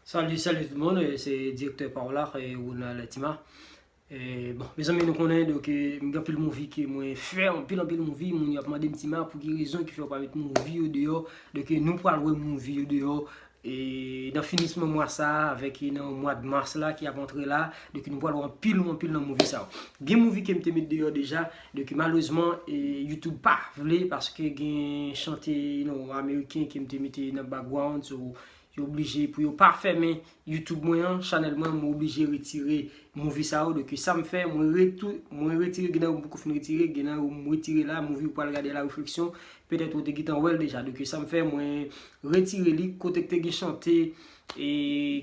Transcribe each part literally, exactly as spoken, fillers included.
Salut, salut tout le monde, euh, c'est directeur Paola et Ronald Tima. Euh, bon, mezanmi, nou konnen, donk, euh, m gen anpil movie ke mwen fè, anpil, anpil movie, moun yo ap mande m Tima, pou ki rezon ki fè w pa met movie yo deyò. Donk, euh, nou pral wè movie yo deyò, e nan finisman mwa sa, avèk, e nan mwa de mas la ki ap antre la, donk, nou pral wè anpil, anpil nan movie sa yo. Gen movie ke m te met deyò deja, donk, malerezman, e YouTube pa vle, paske gen chante, you know, ameriken ke m te mete nan background, so, yo oblije pou yo pa fèmen YouTube mwen an, chanèl mwen, mwen oblije retire movie sa yo. Donk, sa m fè, mwen retou-, mwen retire, gen nan yo m poko fin retire, gen nan yo m retire la, movie ou pral gade La Réflexion, petèt ou te gentan wè l deja. Donk, sa m fè, mwen retire li, kote k te gen chante, e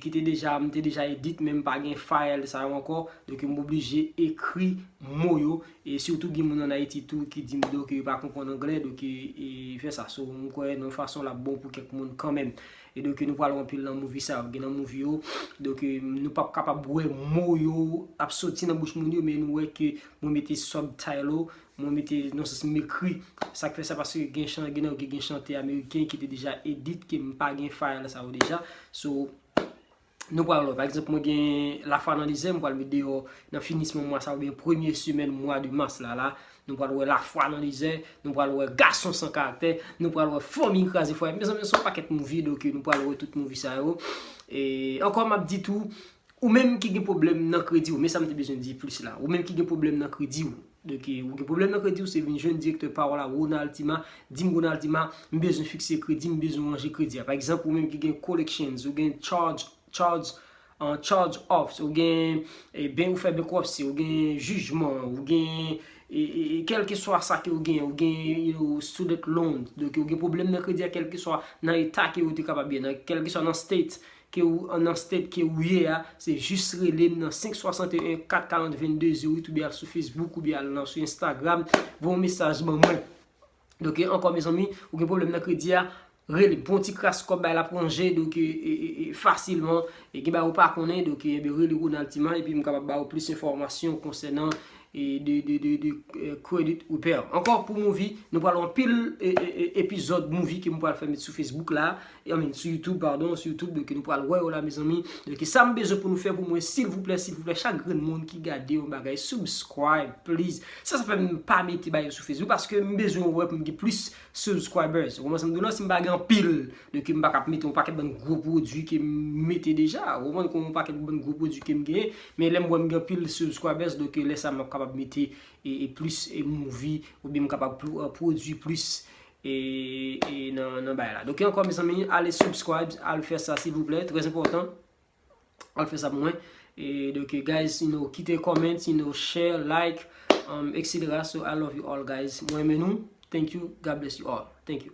ki te deja, m te deja edit, men m pa gen file sa yo ankò. Donk, m oblije ekri mo yo. E sitou gen moun ann Ayiti tou ki di m donk yo pa konprann anglè, donk e, e fè sa. So, m kwè nan yon fason l ap bon pou kèk moun kanmenm. E donk nou pral wè anpil nan movie sa yo, gen nan movie yo. Donk e, nou p ap kapab wè mo yo ap soti nan bouch moun yo, men nou wè ke mwen mete subtitle, mwen mete nan sans m ekri. Sa k fè sa paske gen chan-, gen nan yo ki gen chante ameriken ki te deja edit, ke m pa gen file sa yo deja. So, nou pral wè. Pa egzanp, mwen gen Lafwa nan dezè, m pral met deyò nan finisman mwa sa oubyen premye semèn mwa de mas la, la. Nou pral wè Lafwa nan dezè, nou pral wè Gason san karaktè, nou pral wè Fanmi kraze fwaye. Mezanmi, se yon pakèt movie, donk nou pral wè tout movie sa yo. E ankò, m ap di tou, ou menm ki gen pwoblèm nan kredi w, men sa m te bezwen di plis la. Ou menm ki gen pwoblèm nan kredi w, donk ou gen pwoblèm nan kredi w, se vin jwenn direktè Paola, Ronald Tima, di m, Ronald Tima, m bezwen fikse kredi, m bezwen ranje kredi a. Pa egzanp, ou menm ki gen collections, ou gen charge, charge, an charge off, ou gen, e, ben, ou fè bankruptcy, ou gen jijman, ou gen, e, e, e, kèlkeswa sa ke ou gen, ou gen, you know, student loan, donk ou gen pwoblèm nan kredi a, kèlkeswa nan eta ke ou te kapab ye, nan kèlkeswa nan state ke ou, nan state ke ou ye a, se jis rele m nan senk swasanteyen kat karant vennde zewo uit oubyen al sou Facebook oubyen al nan sou Instagram, voye yon mesaj ban mwen. Donk, e, ankò, mezanmi, ou gen pwoblèm nan kredi a, rele m. Pou yon ti kras kòb bay la pou ranje, donk, e, e, e, e, fasilman, e gen bagay ou pa konnen, donk, e, ebyen, rele Ronald Timan, epi m kapab ba ou plis enfòmasyon konsènan, e, de, de, de, de, e, credit repair. Ankò, pou movie, nou pral wè anpil, e, e, e, epizòd movie ke m pral fè met sou Facebook la, e, I mean, sou YouTube, padon, sou YouTube, donk, nou pral wè yo la, mezanmi. Donk, sa m bezwen pou nou fè pou mwen, silvouplè, silvouplè, chak grenn moun ki gade yon bagay, subscribe, please. Sa, sa fè m pa mete bagay sou Facebook, paske m bezwen wè pou m gen plis subscribers. Ou konprann sa m di w la? Si m pa gen anpil, donk m pa ka ap mete yon pakèt bann gwo pwodui ke m mete deja. Ou konprann, kon yon pakèt bann gwo pwodui ke m genyen. Men lè m wè m gen anpil subscribers, donk lè sa m ap kapab mete e, e plis e movie, oubyen m kapab plo-, pwodui plis e, e nan, nan bagay la. Donk ankò, mezanmi, ale subscribe, al fè sa silvouplè, trè enpòtan. Al fè sa pou mwen. E donk, guys, you know, kite comment, you know, share, like, um, et cetera. So, I love you all, guys. Mwen renmen nou. Thank you. God bless you all. Thank you.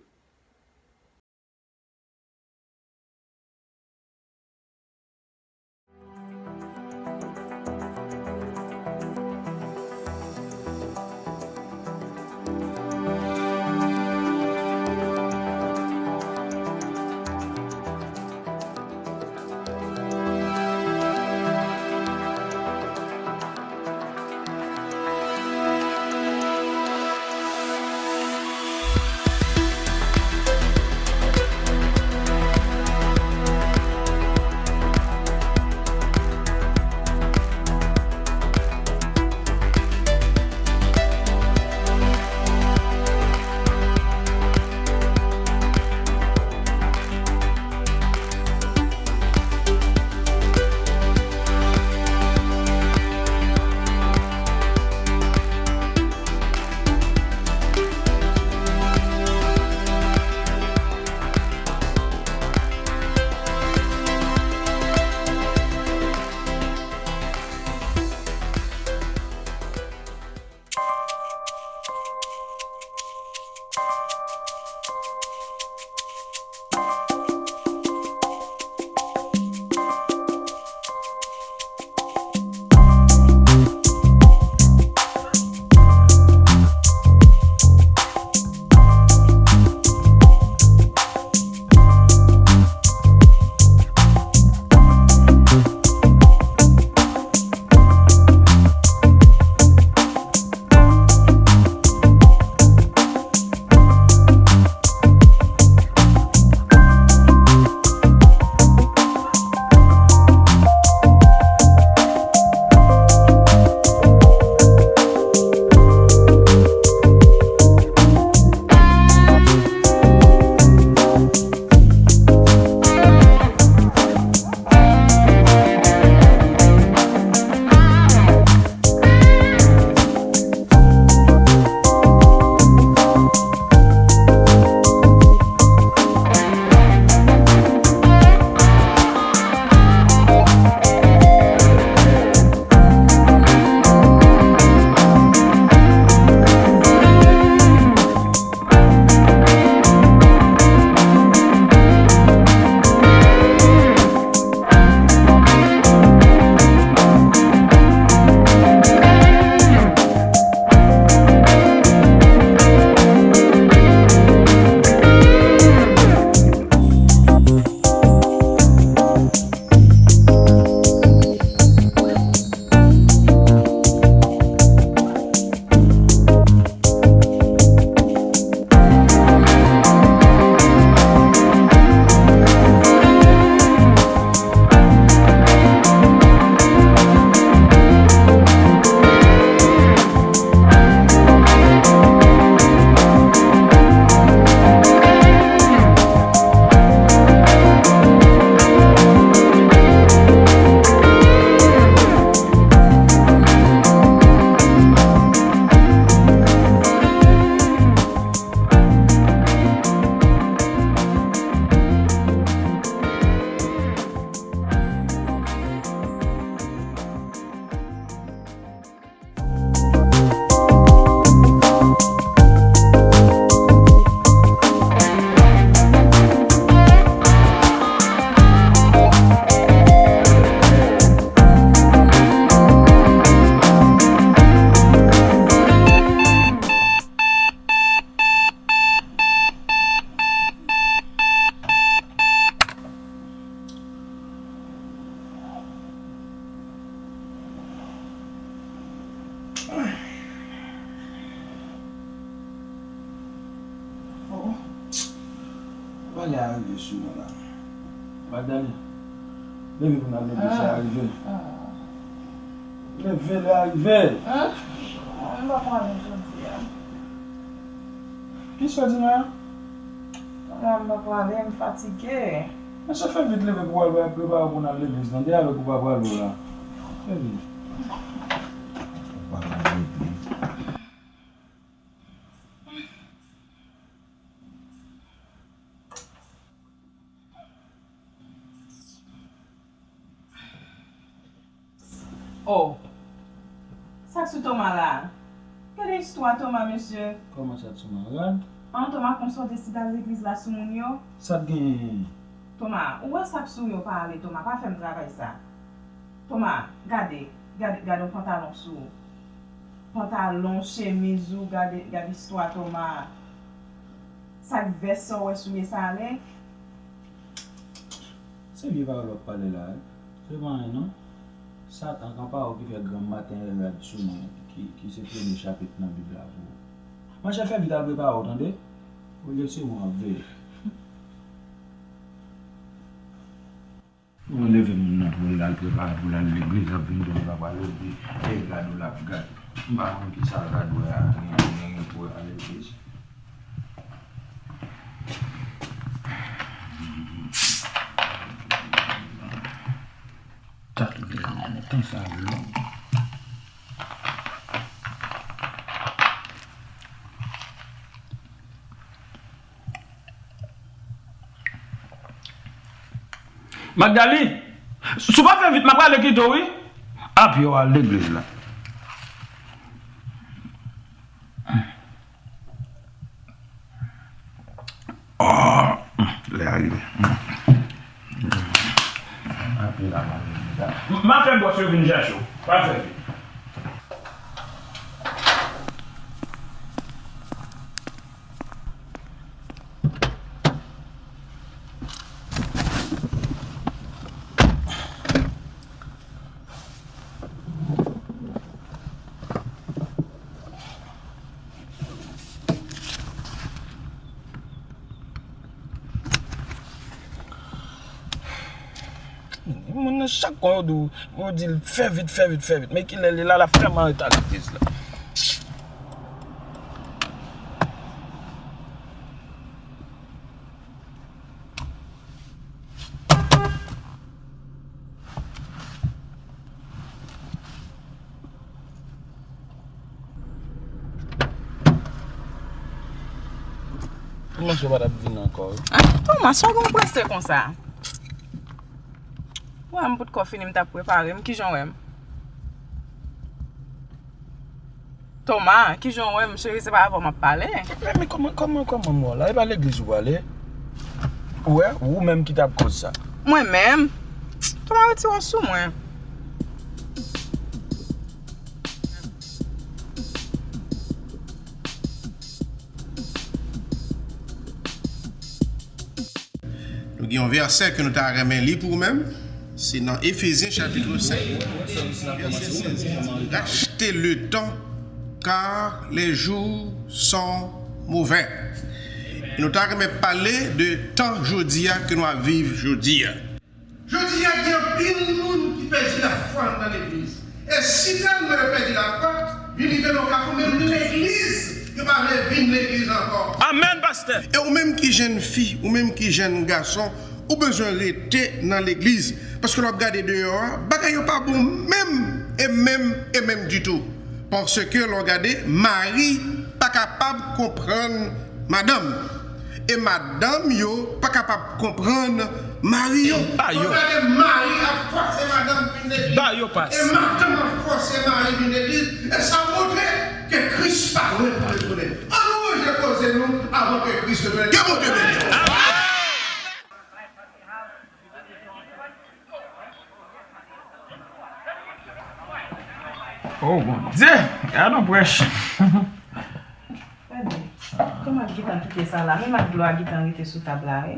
Lè a rive sou mwen la. Magdalin, leve pou n al legliz, lè a rive. Leve, lè a rive. M pa prale jodi a. Kisa w di la? Mwen, m pa prale, m fatige. Mesye, fè vit leve pou w al prepare pou n al legliz, tande, avèk ou pa prale w la. Fè vit. Ou pa prale legliz. Oh! Sa k sou Toma la? Gade istwa Toma, mesye. Kòman sa k sou mwen? Rad? An, Toma, konsa w deside al legliz la sou moun yo? Sa k genyen? Toma, ou wè sa k sou yo pa ale, Toma, pa fè m travay sa. Toma, gade, gade, gade yon pantalon sou ou. Pantalon, chemiz ou, gade, gade istwa Toma. Sa k vès sa w wè sou li sa ale? Se vye pawòl w ap pale la, wi. Se pa anyen non. Satan, kan pawòl ki fè granm maten e rad sou mwen, ki, ki se premye chapit nan Bib la pou ou. Monchè, fè vit al prepare w, tande? Olye se mwen w ap veye. Mwen leve moun nan pou l al prepare pou l al legliz, l ap vin di m l pa pral legliz, e gade w l ap gade. M pa konn ki sa l gade wè a, gen, gen, gen pou al legliz. Sa tou deja lontan sa long. Magdali, si w pa fè vit, m ap prale kite w, wi. Apye w al legliz la. Oh, lè a rive. Apye la, m al legliz la. M ap fè bòs yo vin chache w. Pa fè vit. Moun nan chak kon yo di w, yo di l fè vit, fè vit, fè vit. Men kilè l ye la, l ap fè m anreta legliz la. Kòmanse w pa t ap vin ankò, wi. Ah, Toma, sa w gen w prese konsa? Wè, m potkò fini, m t ap prepare m. Kijan w wè m? Toma, kijan w wè m, cheri? Se pa avè w m ap pale. Men, men kòman, kòman, kòman m wè w la? E pa legliz ou prale? Ou wè, ou menm ki t ap koz sa. Mwen menm? Toma, retire w sou mwen. Nou gen yon vèsè ke nou ta renmen li pou ou menm. Se nan Efezyen chapit senk, vèsè sèz. Rachetez le temps, car les jours sont mauvais. E nou ta renmen pale de tan jodi a ke nou ap viv jodi a. Jodi a, gen anpil moun ki pèdi lafwa nan legliz. E si tèlman yo pèdi lafwa, vin rive nan kafou, menm legliz, yo pa vle vin legliz ankò. Amèn, pastè. E ou menm ki jèn fi, ou menm ki jèn gason, ou bezwen rete nan legliz. Paske lè w ap gade deyò a, bagay yo pa bon menm, e menm, e menm ditou. Paske lè w gade, mari pa kapab konprann madanm. E madanm yo pa kapab konprann mari yo. Ba yo. Ou gade mari ap fòse madanm vin legliz. Ba yo pas. E madanm ap fòse mari vin legliz. E sa montre ke Kris pa lwen pou retounen. Ann ranje koze nou avan ke Kris retounen. Ke Bondye beni w. Oh, Bondye! Gad yon prèch! Gade, kòman gentan kite sa la? Menm ak dlo a gentan rete sou tab la, wi.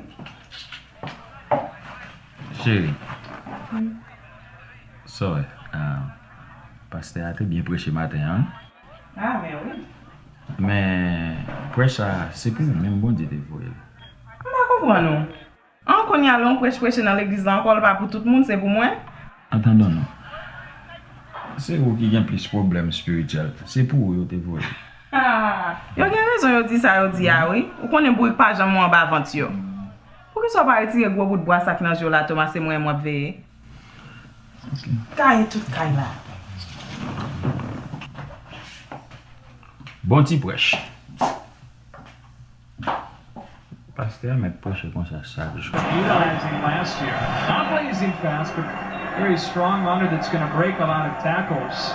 Cheri. Hmm. Sa w wè, ah, pastè a te byen preche maten an, wi. Ah, men wi. Men, prèch sa, se pou ou menm Bondye te voye l. M pa Pran nou. An, kounye a, lè yon prèch preche nan legliz la ankò, l pa pou tout moun, se pou mwen. An tandan non. Se ou ki gen plis pwoblèm espirityèl. Se pou ou yo te voye. Ah, yo gen rezon yo di sa yo di a, wi. Ou konnen bourik pa janm ou anba vant yo. Poukisa w pa retire gwo bout bwa sa k nan je w la, Thomas, se mwen w ap veye? Taye tout kay la. Bon ti prèch. Pastè a mèt preche konsa chak jou. Utilizing last year. Not lazy fast, but very strong runner that's going to break a lot of tackles.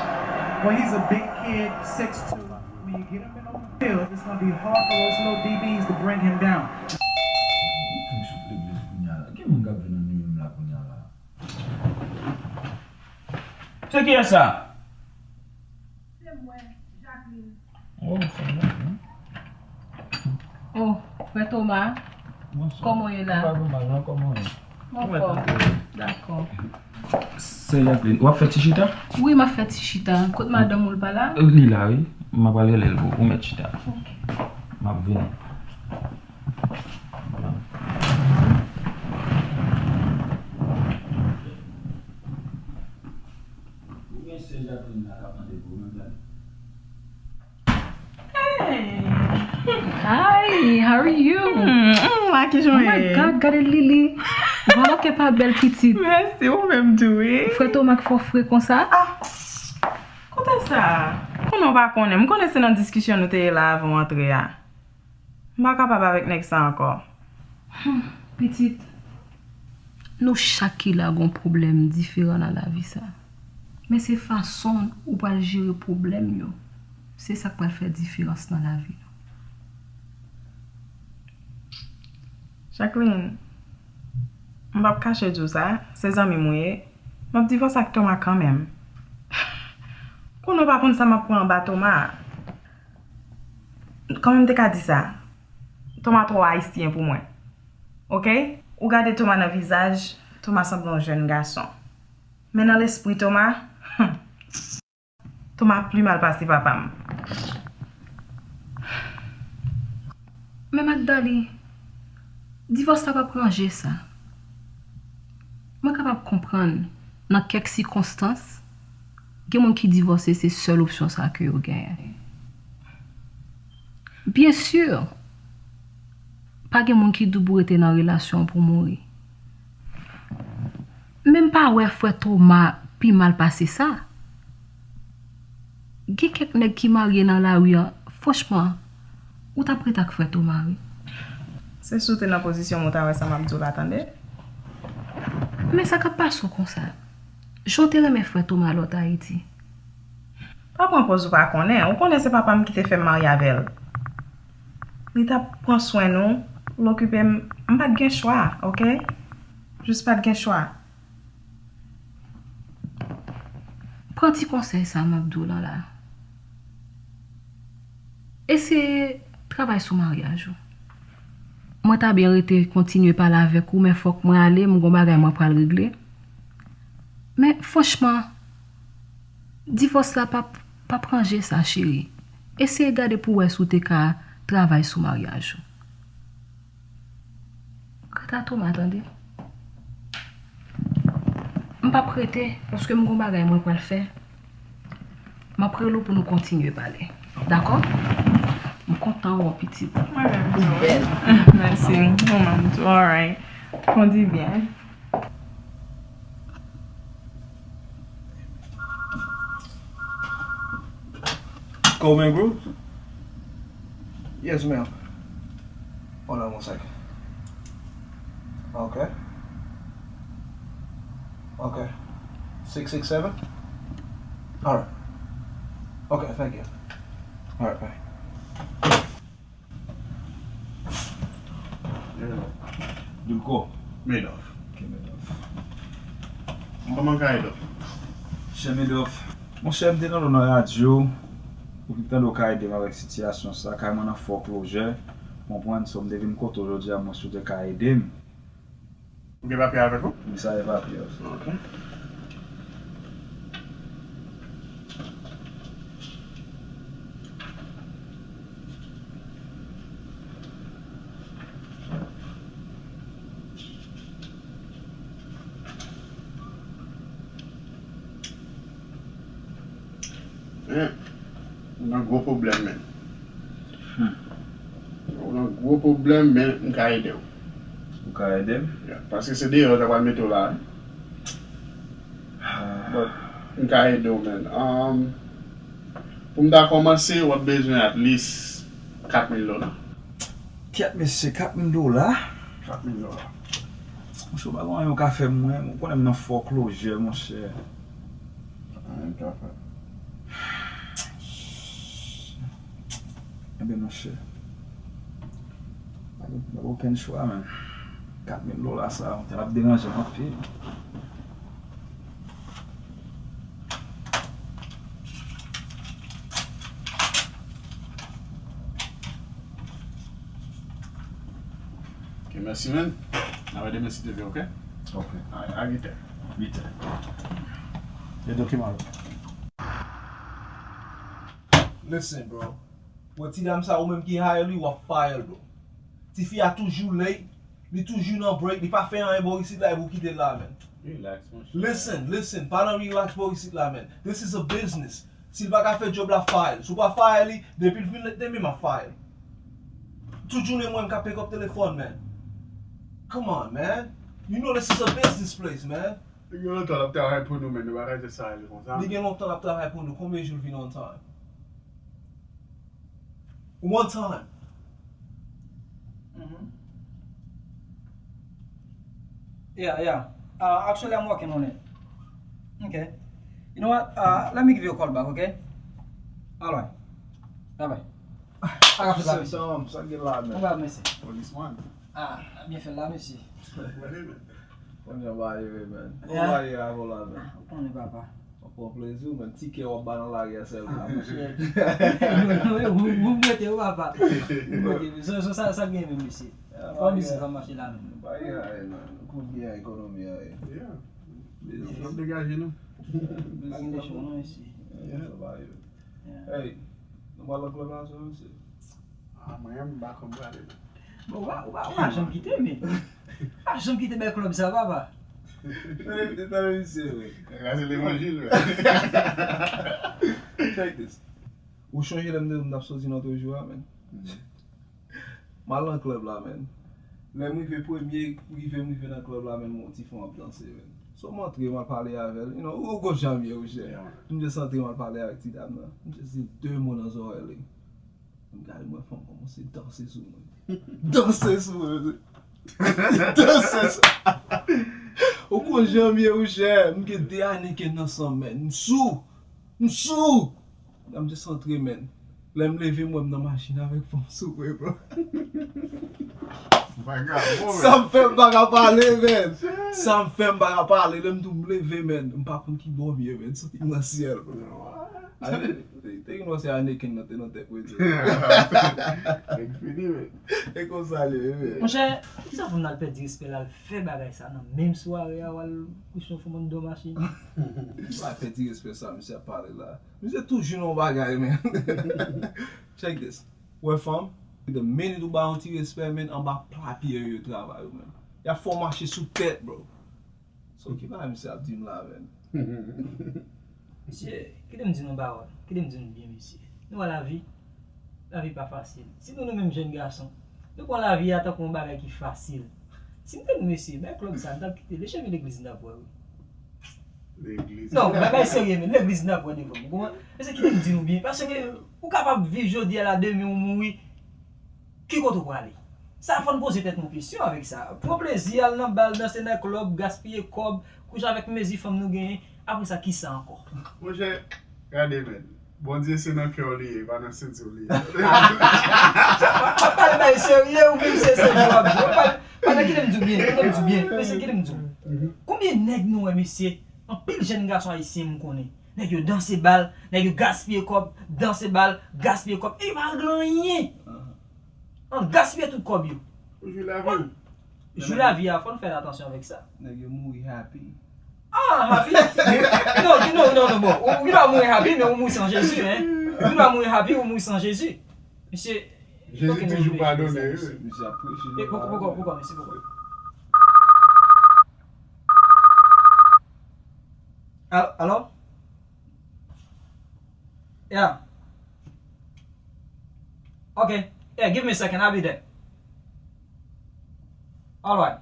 Well, he's a big kid, six two. When you get him in the field, it's going to be hard for those little D Bs to bring him down. Fòk sou legliz kounye a la. Gen moun k ap vin nan menm la kounye a la. Se kiyès sa? Se mwen, Jacqueline. Oh, se mwen, non? Oh, frè Thomas, kòman w ye la? Mwen pa mal, non, kòman w ye? Mwen anfòm. Dakò. Sè Jacqueline, w ap fè ti chita? Wi, m ap fè ti chita. Kot madanm ou, l pa la? Li la, wi. M ap al rele l pou ou mèt chita. Ok. M ap vini. Ou gen sè Jacqueline la k ap mande pou ou menm, tande. Hey! Hi, how are you? Hmm, hmm, la ki jwenn. Oh my God, gade Lili. Vwala ke pa bèl pitit. Mèsi, ou menm tou, wi. Frè Thomas k fè w fre konsa? Ah, kote sa? Konnen w pa konnen. M konnen se nan diskisyon nou te ye la avan w antre a. M pa kapab avèk nèg sa ankò. Hmm, pitit, nou chak ki la gon pwoblèm diferan nan lavi sa. Men se fason ou pral jere pwoblèm yo. Se sa k pral fè diferans nan lavi nou. Jacqueline, m p ap kache di w sa, se zanmi m ou ye. M ap divòse ak Thomas kanmenm. Konnen w pa konn sa m ap pran anba Thomas a. Kòman m te ka di sa? Thomas twò ayisyen pou mwen. Oke? Ou gade Thomas nan vizaj, Thomas sanble yon jèn gason. Men nan lespri Thomas, Thomas pli mal pase papa m. Men Magdalie, divòs la p ap ranje sa. Mwen kapab konprann, nan kèk sikonstans, gen moun ki divòse se sèl opsyon sa ke yo genyen. Byen si, pa gen moun ki dou pou rete nan relasyon pou mouri. Men m pa wè frè Thomas pi mal pase sa. Gen kèk nèg ki marye nan lari a, franchman, ou t ap ret ak frè Thomas, wi. Se si w te nan pozisyon m, ou ta wè sa m ap di w la, tande. Men sa k ap pase w konsa? Jan w te renmen frè Thomas lè w t Ayiti. Pa pran pòz ou pa konnen. Ou konnen se papa m ki te fè m marye avè l. Li t ap pran swen nou, l okipe m. M pa t gen chwa, oke? Jis pa t gen chwa. Pran ti konsèy sa m ap di w lan la. Eseye travay sou maryaj ou. Mwen ta byen rete kontinye pale avèk ou, men fòk mwen ale, m gon bagay mwen pral regle. Men franchman, divòs la p ap, p ap ranje sa, cheri. Eseye gade pou w wè si w te ka travay sou maryaj ou. Kanta Thomas, tande. M p ap rete, paske m gon bagay mwen pral fè. M ap rele w pou nou kontinye pale. Dakò? M kontan wè w, pitit. Mwen menm tou. Ou bèl. Mèsi. Ou menm tou. Alright. Kondi byen. Coleman Group? Yes, ma'am. Hold on one second. Okay. Okay. Six six seven? All right. Okay, thank you. All right, bye. Dulco. Madoff. Ok, Madoff. Kòman ka ede w? Chè Madoff. Monchè, m te tande w nan radyo. Ou te tande w ka ede m avèk sitiyasyon sa, kay mwen nan fò pwojè. Konprann, so m te vin kote w jodi a, mwen si w te ka ede m. Ou gen papye avèk ou? Wi, sa e papye yo. Ok. Men, ou nan gwo pwoblèm, men. Ou nan gwo pwoblèm, men m ka ede w. Ou ka ede m? Yeah, paske se deyò yo ta pral mete w la, wi. But, m ka ede w, men. Um, pou m ta kòmanse, w ap bezwen at least kat mil dola. Kèt mesye, kat mil dola? Kat mil dola. Monchè, w pa gen anyen w ka fè mwen, ou konnen m nan foreclosure, monchè. Anyen m ka fè. Ebyen, monchè, pa gen, pa gen okenn chwa, men. Kat mil dola sa, monchè, l ap deranje m anpil. Ok, mèsi, man. N a wè demen si Dye vle, ok? Ok. A, a uit è. Uit è. E dokiman yo. Listen, bro. Bon, ti dam sa, ou menm ki hire li, w ap fire l, bro. Tifi a toujou late, li toujou nan break, li pa fè anyen bò isit la, epi w kite l la, man. Relax, monchè. Listen, listen, pa nan relax bò isit la, man. This is a business. Si l pa ka fè djòb la, fire l. Si w pa fire li, depi l vin late demen, m ap fire l. Tout jounen mwen, m ka pick up telefòn, man. Come on, man. You know this is a business place, man. Li gen lontan l ap travay pou nou, men nou pa ka jis sa ale konsa. Li gen lontan l ap travay pou nou. Konbyen jou l vin on time? One time. Mm-hmm. Yeah, yeah. Uh, actually, I'm working on it. Okay. You know what? Uh, let me give you a call back, okay? All right. Bye bye. I got you. Sa, sa, sa gen la, man? Konbyen, mesye? Policeman. Ah, byen fè la, mesye. Konnen ba yo, man. Konbyen ba yo avè la, man? Ou konnen, papa. W ap pran plezi w, men tikè w ap ba nan lari a sèlman. Ah, monchè. Ou, ou, ou mete yo, papa. Ou mete yo. So, so, sa, sa k gen menm, mesye? Kòman biznis la mache la menm? Bay ay, man. Kounye a ekonomi a ye. Yeah. Biznis. N ap degaje nou. Pa gen de chwa non, mesye. Yeah, sa ba yo. Yeah. Hey, nou pral nan klèb la, mesye? Ah, mwen, m pa konn prale, non. Bon, ou pa, ou pa, ou pa janm kite, men. Ou pa janm kite bèl klèb sa, papa. Tande, tande misye, wi. Sa se levanjil, wi. Check this. Ou chonje lè m te di w m t ap soti nan toujou a, men. M al nan klèb la, men. Lè m rive premye, rive m rive nan klèb la, men, m wè yon ti fanm ap danse, men. So m antre, m al pale avè l. You know, ou konn jan m ye, wi, chè. Yeah, man. M just antre, m al pale avèk ti dam nan. M just di de mo nan zòrèy li. M gade, m wè fanm kòmanse danse sou mwen. Danse sou mwen. Danse sou. Ou konn jan m ye, wi, chè. M gen de Heineken nan san m, men. M sou. M sou. M just antre, men. Lè m leve, m wè m nan machin avèk fanm sou mwen, bro. Vagabon, sa m fè m pa ka pale, men. Sa m fè m pa ka pale. Lè m tou m leve, men. M pa konn ki bò m ye, men. Santi m nan syèl, bro. Te gen lòt se Heineken nan te nan tèt mwen, di. Nèg fini, men. E konsa li ye, men. Monchè, poukisa pou n al pèdi respè l, al fè bagay sa nan menm sware a, w al kouche yon fanm anndan machin? Pa pèdi respè sa, misye ap pale la. Misye toujou nan yon bagay, men. Check this. Wè fanm, the minute ou ba yon ti respè, men, anba pla pye yo travay ou, men. Y ap fè w mache sou tèt, bro. So, ki bagay misye ap di m la, men? Mesye, kite m di nou yon pawòl. Kite m di nou byen, mesye. Nou wè lavi? Lavi pa fasil. Sitou nou menm jèn gason, nou pran lavi a tankou yon bagay ki fasil. Si m te nou, mesye, bay klèb sa, m t ap kite l. E chèche legliz m t ap wè, wi. Legliz. Non, bagay serye, men. Legliz m t ap wè devan m. Ou konprann? Mesye, kite m di nou byen. Paske ou kapab viv jodi a la, demen ou mouri. Ki kote w prale? Sa fò n poze tèt nou kesyon avèk sa. Pran plezi, al nan bal, danse nan klèb, gaspiye kòb, kouche avèk mezi fanm nou genyen. Apre sa, kisa ankò? Monchè, gade, men. Bondye se nan kè w li ye, pa nan senti w li ye. M ap pale bagay serye, ou menm se, se jwèt. Pale, pale, kite m di w byen, kite m di w byen. Mesye, kite m di w. Konbyen nèg nou wè, mesye? Anpil jèn gason ayisyen m konnen. Nèg yo danse bal, nèg yo gaspiye kòb, danse bal, gaspiye kòb. E yo pa regle anyen. An gaspiye tout kòb yo. Ou jwi lavi w. Jwi lavi a, fò n fè atansyon avèk sa. Nèg yo mouri happy. Ah, happy? Non, non, non, non, bon. Ou, ou pa mouri happy, men ou mouri san Jezi, hein. Ou pa mouri happy, ou mouri san Jezi. Mesye, Jezi toujou padone, wi. Mesye ap preche. E poko, poko, poko, mesye, poko. Al-, alò? Yeah. Okay. Yeah, give me a second. I'll be there. All right.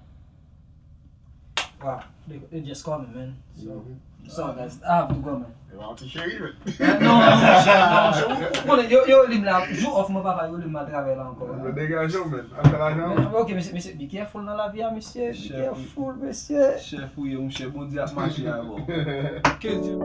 Wow. They, they just called me, man. So, mm-hmm. So, guys, I have to go, man. Yo, ti cheri, men. Eh, non, non, cheri, non, cheri. Ou, ou konnen, yo, yo li m la, jou off mwen, papa, yo li m al travay la ankò. Yo degaje w, men. Al fè lajan. Men, ok, mesye, mesye, be careful nan lavi a, mesye. Be careful, mesye. Chèf ou ye, monchè, Bondye ap mache avè w. Ke Dye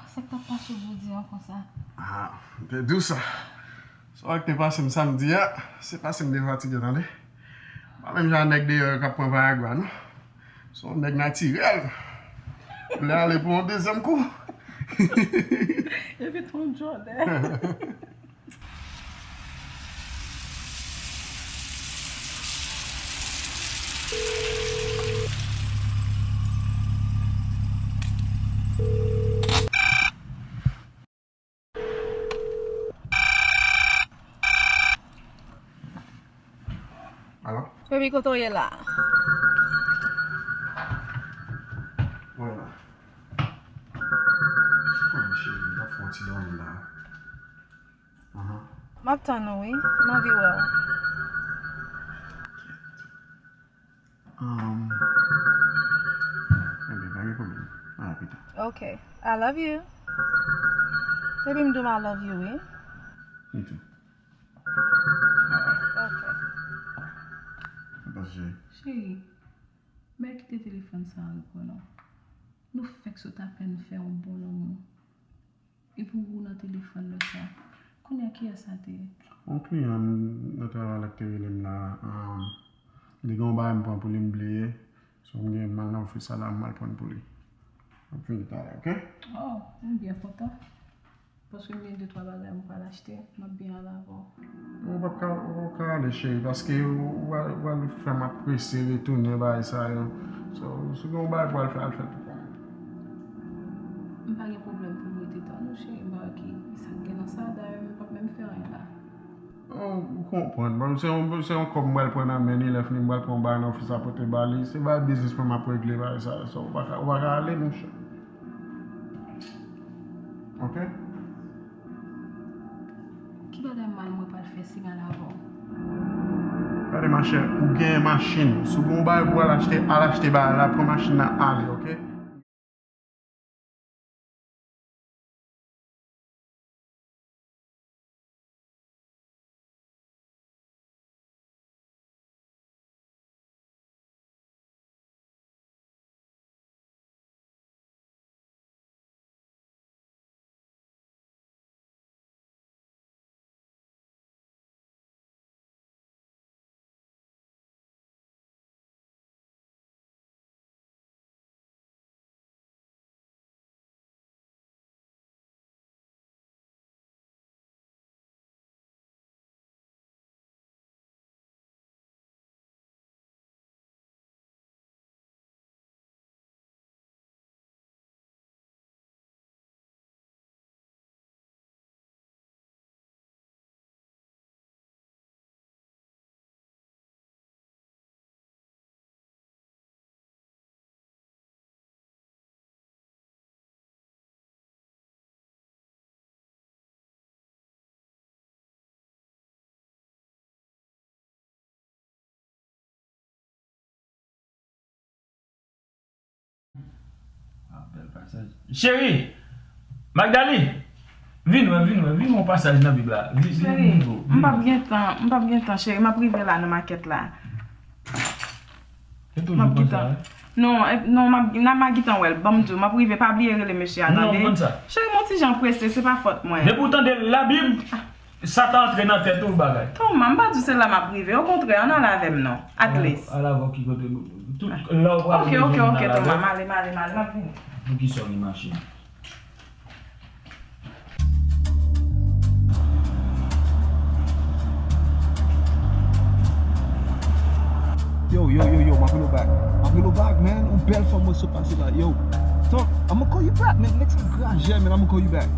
Sa k t ap pase w jodi a konsa? Ah, m te di w sa. Sa k te pase m samdi a, se pase m te fatige, tande. Pa menm jan nèg deyò yo k ap pran Viagra, non. Se yon nèg natirèl. Ou lè ale pou yon dezyèm kou. Epi ton jòlè. Alo? Baby, kote w ye la? Mwen la. Kòman cheri, m t ap fè yon ti dòmi la. M ap tann ou, wi. M anvi wè w. Um, ok, pa gen pwoblèm. A pita. Ok. I love you. Baby, m di w I love you, wi. Me too. Ok. Mwen panse, cheri. Cheri, mè kite telefòn sa ankò non. Nou fèk sot apèn fè yon bon lanmou. Epi ou nan telefòn lè sa. Kounye a kiyès sa te ye? Yon kliyan m nan travay la ki te rele m la, um, li gen yon bagay m pran pou li m bliye. So m gen mal nan ofis la, m al pran pou li. M ap vini talè, ok? Oh, m byen kontan. Paske m gen de twa bagay m pral achte, m ap byen al avè w. Ou p ap ka, ou p ap ka ale, cheri, paske ou, ou pral, ou pral fè m ap prese retounen bagay sa yo. So, si w gen yon bagay pou w al fè, al fè l pou kont ou. M pa gen pwoblèm pou m rete tann ou, cheri, m pa wè ki sa k gen nan sa, dayè m p ap menm fè anyen la. Oh, ou konprann. Bon, se yon, se yon kòb m pral pran nan men li, lè fini m pral pran yon bagay nan ofis la pote ba li. Se bagay biznis mwen m ap regle bagay sa. So, ou pa ka, ou pa ka ale, monchè. Ok? Ki bagay mal mwen pral fè si m al avè w? Gade, machè, ou genyen machin. Si w gen yon bagay pou w al achte, al achte bagay la, pran machin nan, ale, ok? Ah, bèl pasaj. Cheri! Magdali! Vin wè, vin wè, vin wè yon pasaj nan Bib la. Vin, vin, cheri, vin, vin, m p ap gen tan, m p ap gen tan, cheri, m ap rive la nan makèt la. Se toujou konsa, wi. Non, e, non, m ap, nan m a gentan wè l. Ban m di w, m ap rive, pa bliye rele mesye a, tande? Non, m konn sa. Cheri, m on ti jan prese, se pa fòt mwen. Depi w tande Labib, Satan antre nan tèt ou bagay. Toma, m pa di w se la m ap rive. Okontrè, ann ale avè m non. At least. Al avè w ki kote? Tout lè w prale bezwen moun al avè w. Ok, ok, ok, Toma, m ale, m ale, m ale, m ap vini. Poukisa w gen machin? Yo, yo, yo, yo, m ap rele w back. M ap rele w back, man. Yon bèl fanm mwen sot pase la. Yo, talk, I'ma call you back, man. Next time, graje, man, I'ma call you back.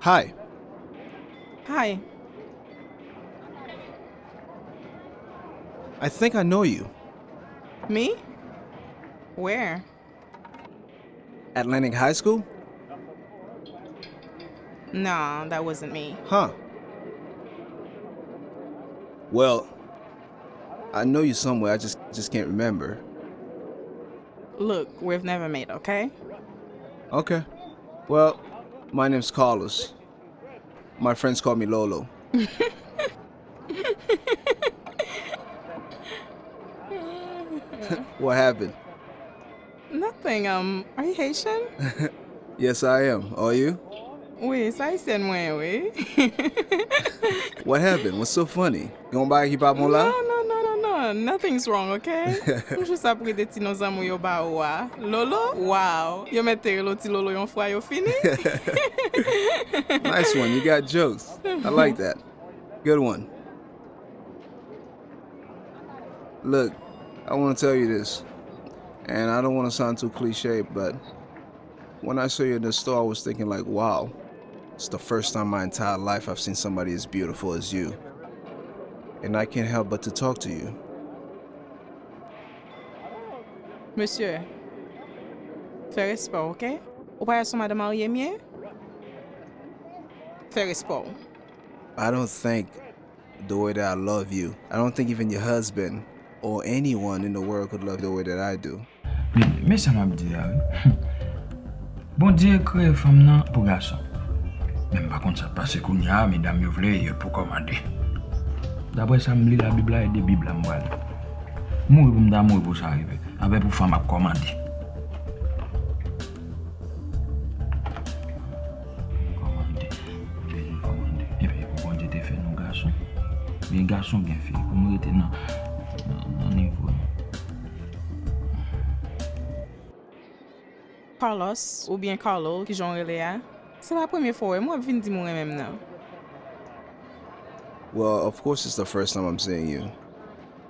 Hi. Hi. I think I know you. Me? Where? Atlantic High School? No, that wasn't me. Huh. Well, I know you somewhere. I just just can't remember. Look, we've never met, okay? Okay. Well, my name's Carlos. My friends call me Lolo. What happened? Nothing. Um, are you Haitian? Yes, I am. Are you? Wi, se Ayisyen mwen ye, wi. What happened? What's so funny? Gen yon bagay ki pa bon la? Non, non, non, non, non. Nothing's wrong, okay? M jis ap rete ti non zanmi yo ba ou a. Lolo? Wow! Yo mèt te rele w ti Lolo yon fwa yo fini. Nice one. You got jokes. I like that. Good one. Look, I want to tell you this, and I don't want to sound too cliche, but when I saw you in the store, I was thinking, like, wow, it's the first time in my entire life I've seen somebody as beautiful as you. And I can't help but to talk to you. Mesye, fè respè w, oke? Ou pa wè se yon madanm marye m ye? Fè respè w. I don't think the way that I love you, I don't think even your husband or anyone in the world could love you the way that I do. Men, men sa m ap di a, wi. Bondye kreye fanm nan pou gason. Men m pa konn sa k pase kounye a, medam yo vle, yo poko mande. Daprè sa m li Labib la, e de Bib la m pral li. Mouri pou m ta mouri pou sa rive. Apre pou fanm ap kòmande. Kòmande. Bezwen kòmande. Epi pou Bondye te fè nou gason. Gen gason, gen fi. Pou nou rete nan, nan, nan nivo nou. Carlos, oubyen Carlo, kijan w rele a? Se pa premye fwa w wè m w ap vin di m ou renmen m nan. Well, of course it's the first time I'm seeing you.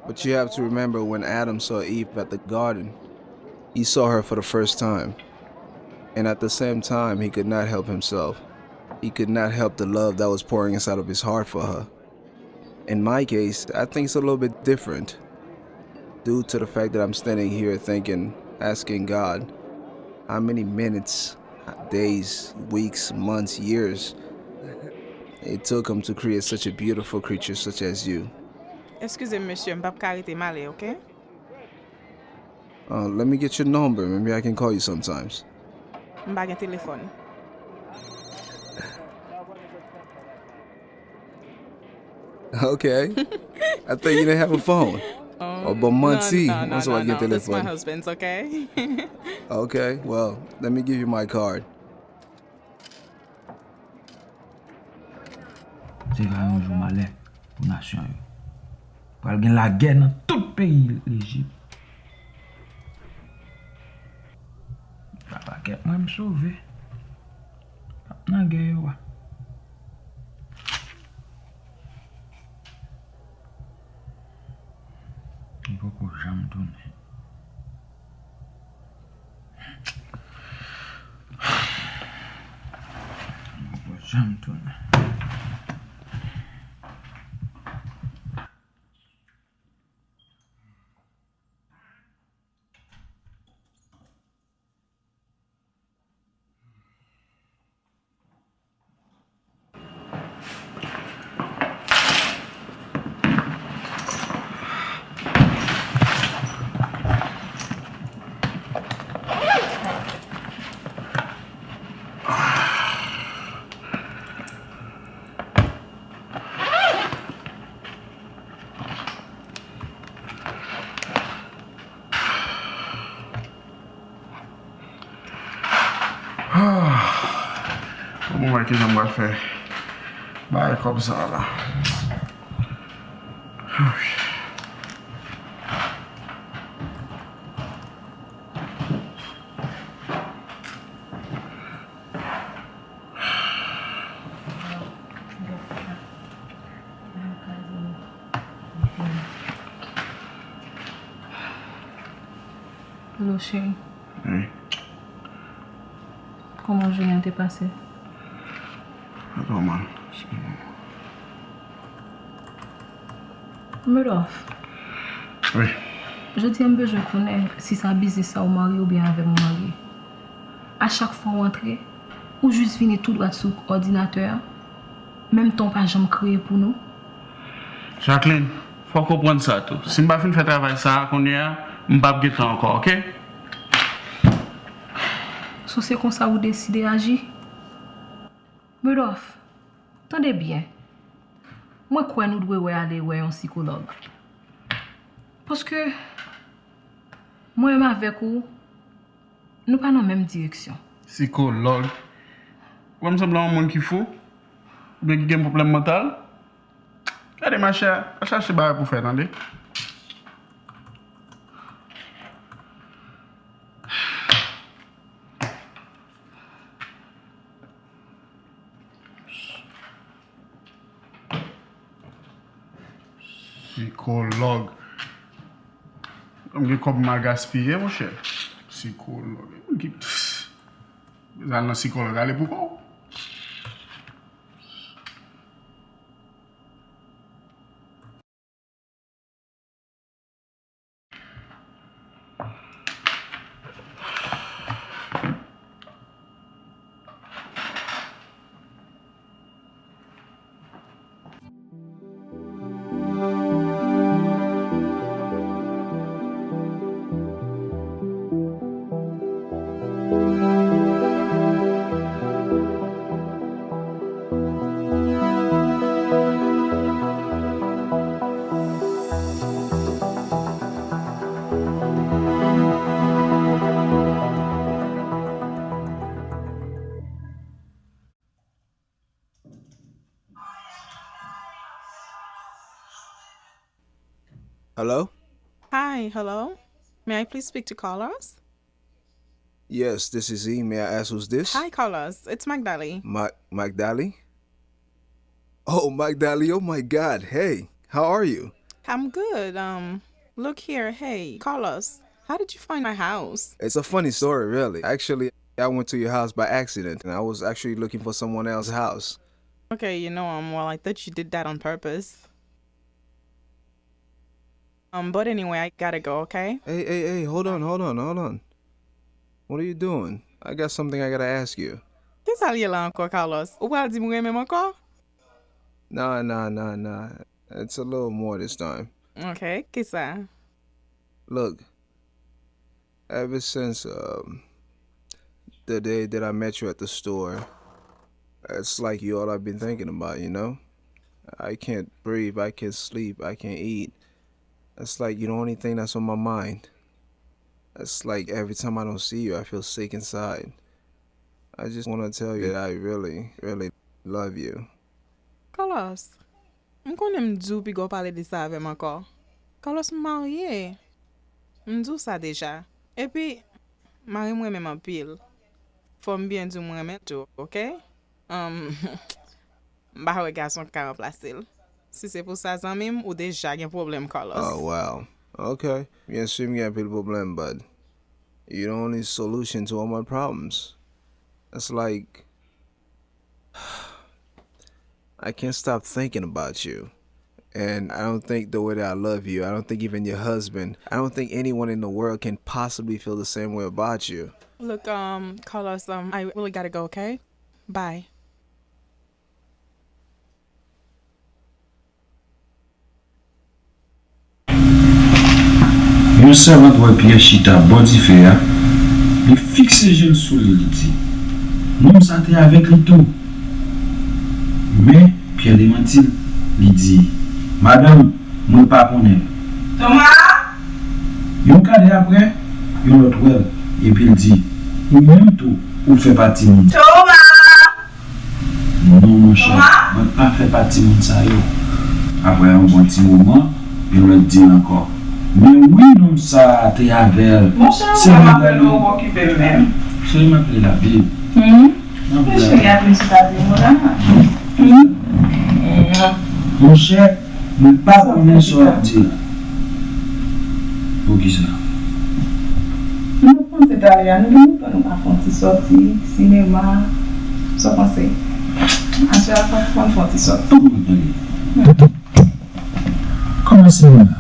But you have to remember when Adam saw Eve at the garden, he saw her for the first time. And at the same time, he could not help himself. He could not help the love that was pouring inside of his heart for her. In my case, I think it's a little bit different due to the fact that I'm standing here thinking, asking God, how many minutes, days, weeks, months, years it took him to create such a beautiful creature such as you. Eskize m, mesye, m p ap ka rete, m ale, oke? Uh, let me get your number. Maybe I can call you sometimes. M pa gen telefòn. Okay. I thought you didn't have a phone. Oh, bon, manti. No, no, Mwen no, swa gen no. That's my telefòn. Husband's, okay? Okay, well, let me give you my card. Se va yon jou malè pou nasyon yo. Pral gen lagè nan tout peyi Lejip. Papa kèt mwen m sove. P ap nan gè yo a. M poko janm tounen. M poko janm tounen. Bon, mwen wè kijan m pral fè bay kòb sa a la. Hello, cheri. Hey, Kòman jounen an te pase? Pa twò mal. Murdoff, Wi. Jodi a m bezwen konnen si sa biznis sa ou marye oubyen avè m ou marye. A chak fwa ou antre, ou jis vini tou dwat sou òdinatè a, menm tan ou pa janm kriye pou nou. Jacqueline, fò w konprann sa tou. Si m pa fin fè travay sa a kounye a, m p ap gen tan ankò, oke? So se konsa ou deside aji? Murdoff, tande byen. Mwen kwè nou dwe wè ale wè yon sikològ. Paske mwen menm avèk ou, nou pa nan menm direksyon. Sikològ? Ou wè m sanble yon moun ki fou? Oubyen ki gen pwoblèm mantal? Gade machè, al chache bagay pou fè, tande? Sikològ. M gen kòb m al gaspiye, monchè. Sikològ. Moun ki bezwen al nan sikològ, ale pou kò w. Hello? Hi, hello. May I please speak to Carlos? Yes, this is he. May I ask who's this? Hi, Carlos. It's Magdali. Ma- Magdali? Oh, Magdali, oh my God. Hey, how are you? I'm good. Um, look here. Hey, Carlos, how did you find my house? It's a funny story, really. Actually, I went to your house by accident, and I was actually looking for someone else's house. Okay, you know, um, well, I thought you did that on purpose. Um, but anyway, I gotta go, okay? Hey, hey, hey, hold on, hold on, hold on. What are you doing? I got something I gotta ask you. Kisa l ye la ankò, Carlos? Ou pral di m ou renmen m ankò? Nah, nah, nah, nah. It's a little more this time. Okay, kisa? Look, ever since, um, the day that I met you at the store, it's like you all I've been thinking about, you know? I can't breathe, I can't sleep, I can't eat. It's like you're the only thing that's on my mind. It's like every time I don't see you, I feel sick inside. I just wanna tell you that I really, really love you. Carlos, m konnen m di w piga w pale de sa avè m ankò. Carlos, m marye. M di w sa deja. Epi, mari m renmen m anpil. Fò m byen di w m renmen l tou, oke? Um, m pa wè gason k ka ranplase l. Si se pou sa, zanmi m, ou deja gen pwoblèm, Carlos. Oh, wow. Ok. Byen si m gen anpil pwoblèm, but you the only solution to all my problems. It's like, I can't stop thinking about you. And I don't think the way that I love you, I don't think even your husband, I don't think anyone in the world can possibly feel the same way about you. Look, um, Carlos, um, I really gotta go, okay? Bye. Yon sèvant wè Pyè chita bò dife a, li fikse je l sou li, li di, nonm sa te avèk li tou. Men, Pyè demanti l, li di, madanm, mwen pa konnen l. Toma! Yon kadè apre, yon lòt wè l, epi l di, ou menm tou, ou fè pati moun. Toma! Non, monchè, mwen pa fè pati moun sa yo. Apre yon bon ti moman, yon lòt di l ankò, men wi, nonm sa a te avè l. Monchè, se m ap rele w, w okipe m menm. Cheri, m ap li Labib. Hmm? M ap li Labib. Cheri, apre sou pati moun la. Hmm? Monchè, mwen pa konnen sa w ap di la. Poukisa? Nou panse talè a, nou gen lontan nou pa fè yon ti sòti, sinema. Sa w panse? Aswè a, fò, fò n fè yon ti sòti. Kòman tande? Kòman sinema?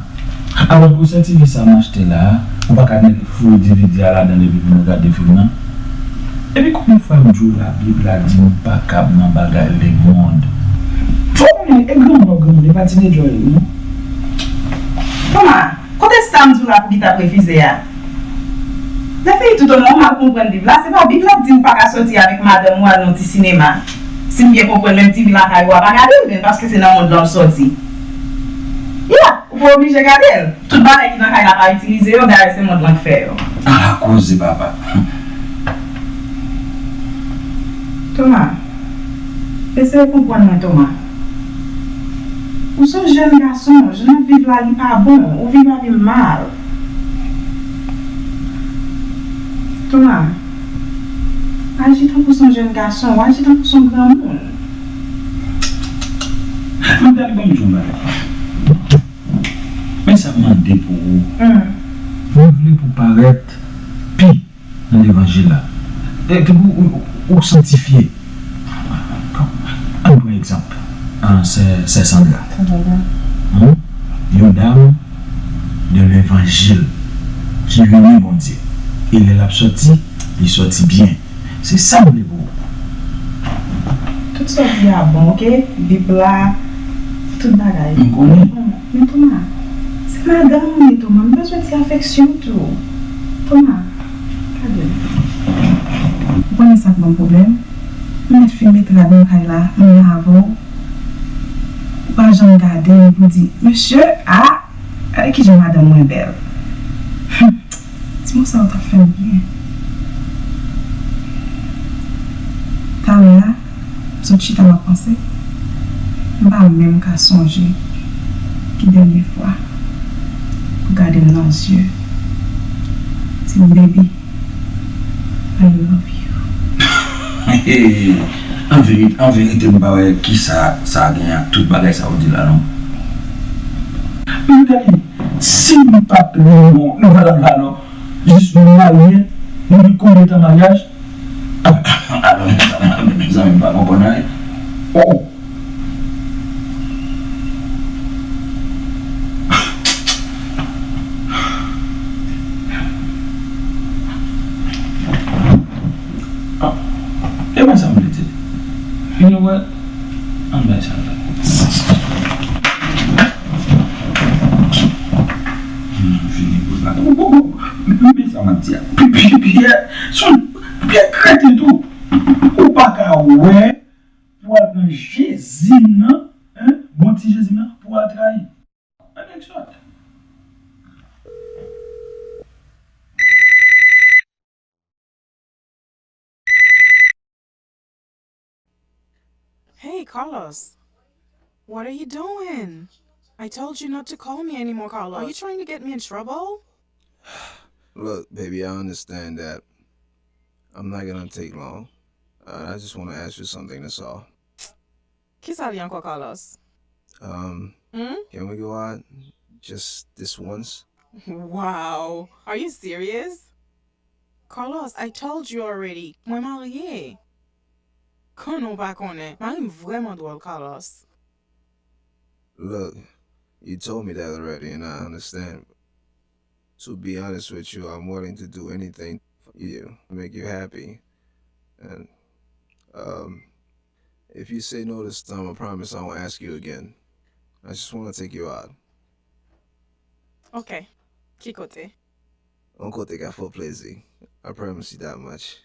Alò, pou sètifika sa m achte la a, ou pa ka mete foure D V D a ladan l epi pou nou gade fim nan? Epi konbyen fwa m di w Labib la di m pa kab nan bagay lemonn? Fò w konnen, e granmoun w ap granmoun, e pa tinedjè w ye, non? Toma, kote sa m di w la pou ki t ap refize a? Lè fini tout, ou mal konprann Bib la, se pa Bib la k di m pa ka sòti avèk madanm ou al nan yon ti sinema. Si m byen konprann, menm T V lakay ou a pa gade l, men paske se nan mond lan l sòti. Ya, ou pa oblije gade l. Tout bagay ki nan kay la pa itilize yo, dayè se mond lan k fè yo. Ala koze, papa. Toma, eseye konprann mwen, Toma. Ou se yon jèn gason, jan n ap viv la, li pa bon. Ou viv avè l mal. Toma, aji tankou se yon jèn gason, ou aji tankou se yon granmoun. Mwen tande ban m di yon bagay. ap mande pou ou. Mwen vle pou parèt pi nan levanjil la. E ke ou, ou, ou sanktifye. Ann pran egzanp, an, sè, sè Sandra. Sè Sandra. Hmm? Yon dam de levanjil ki renmen Bondye. E lè l ap sòti, li sòti byen. Se sa m vle pou ou. Tout sa w di a bon, oke? Bib la, tout bagay. M konnen. Men Toma, se madanm ou ye, Toma. M bezwen ti afeksyon tou. Toma, gade m. Ou konnen sa k ban m pwoblèm? M mèt fin met rad nan kay la, m la avè w. Ou pa janm gade m pou di, mesye, a, gade kijan madanm mwen bèl. Humm, ti mo sa yo t ap fè m byen. Talè a, m sot chita m ap panse, m pa menm ka sonje ki dènye fwa ou gade m nan zye, ti baby. I love you. An verite, an verite, m pa wè kisa sa gen ak tout bagay sa ou di la non. Mezanmi, si m pa t renmen w, nou pa t ap la non. Jis nou marye, nou gen konbyen tan maryaj? Alò, mezanmi, mezanmi, m pa konprann anyen. Oh, oh. Ah, e mwen sa m vle di. You know what? Ann bay sa la. Hmm, fini bout la. Bon, bon, bon. Men sa m ap di a. Pi, pi, Pyè, son, Pyè kreten tou. Ou pa ka wè pou al pran Jezi m nan, hein? Bon ti Jezi m nan, pou al trayi. An nèg sòt. Hey, Carlos. What are you doing? I told you not to call me anymore, Carlos. Are you trying to get me in trouble? Look, baby, I understand that. I'm not gonna take long. Uh, I just wanna ask you something, that's all. Kisa li ankò, Carlos? Um, Hmm? Can we go out just this once? Wow. Are you serious? Carlos, I told you already. Mwen marye. Konnen w pa konnen. Mari m vrèman dwòl, Carlos. Look, you told me that already, and I understand. To be honest with you, I'm willing to do anything for you, make you happy. And, um, if you say no this time, I promise I won't ask you again. I just wanna take you out. Ok. Ki kote? Yon kote k ap fè w plezi. I promise you that much.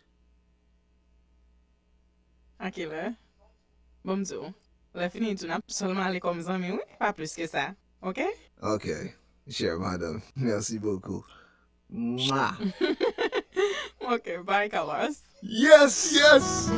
A kilè? Bon, m di w, lè fini tou, n ap sèlman ale kòm zanmi, wi, pa plis ke sa. Ok? Ok. Chère madame, merci beaucoup. Mwah! Ok, bye, Carlos. Yes, yes!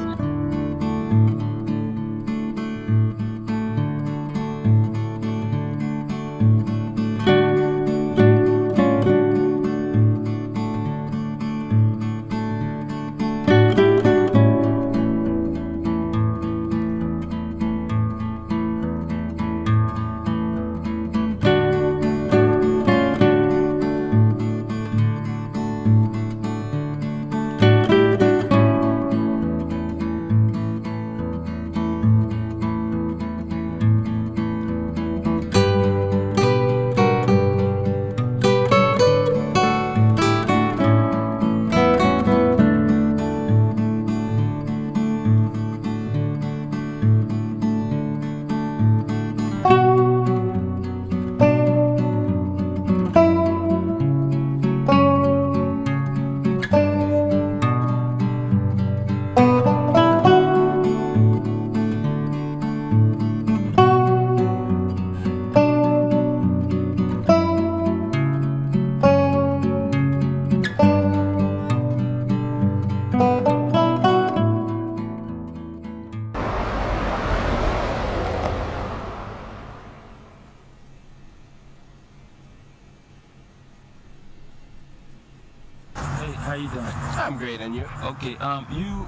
Hey, how you doing? I'm great, and you? Ok, um, you,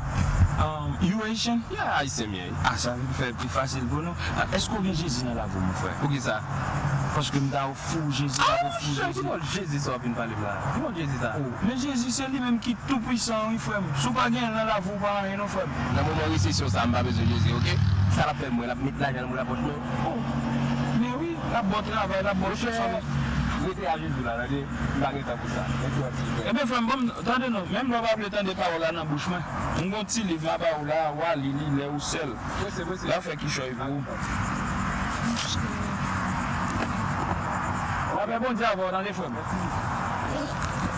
um, you Haitian? Yeah, Haitian, yeah. Ah, sa fè pi fasil pou nou. Ah, èske w gen Jezi nan lavi w, mon frè? Poukisa? Paske m ta ofri w Jezi, m ta ofri w Jezi. Ki bò Jezi sa w ap vin pale m la? Ki bò Jezi sa? Oh, men Jezi se li menm ki tou pwisan, wi, frè m. Si w pa gen l nan lavi w, w pa anyen non, frè m. Nan moman resesyon sa, m pa bezwen Jezi, ok? Sa l ap fè mwen, l ap met lajan nan pòch mwen. Oh, men wi, l ap ba w travay, l ap ba w tout sa w bezwen. Rete a Jezi la, tande. M pa gen tan pou sa. Mèsi anpil, frè. Ebyen, frè m, ban m, tande non, menm lè w pa vle tande pawòl la nan bouch mwen, m gon ti liv m a ba w la, w a li li lè ou sèl. Prese, prese. L a fè kichòy pou ou. Lapè Bondye avè w, tande, frè m.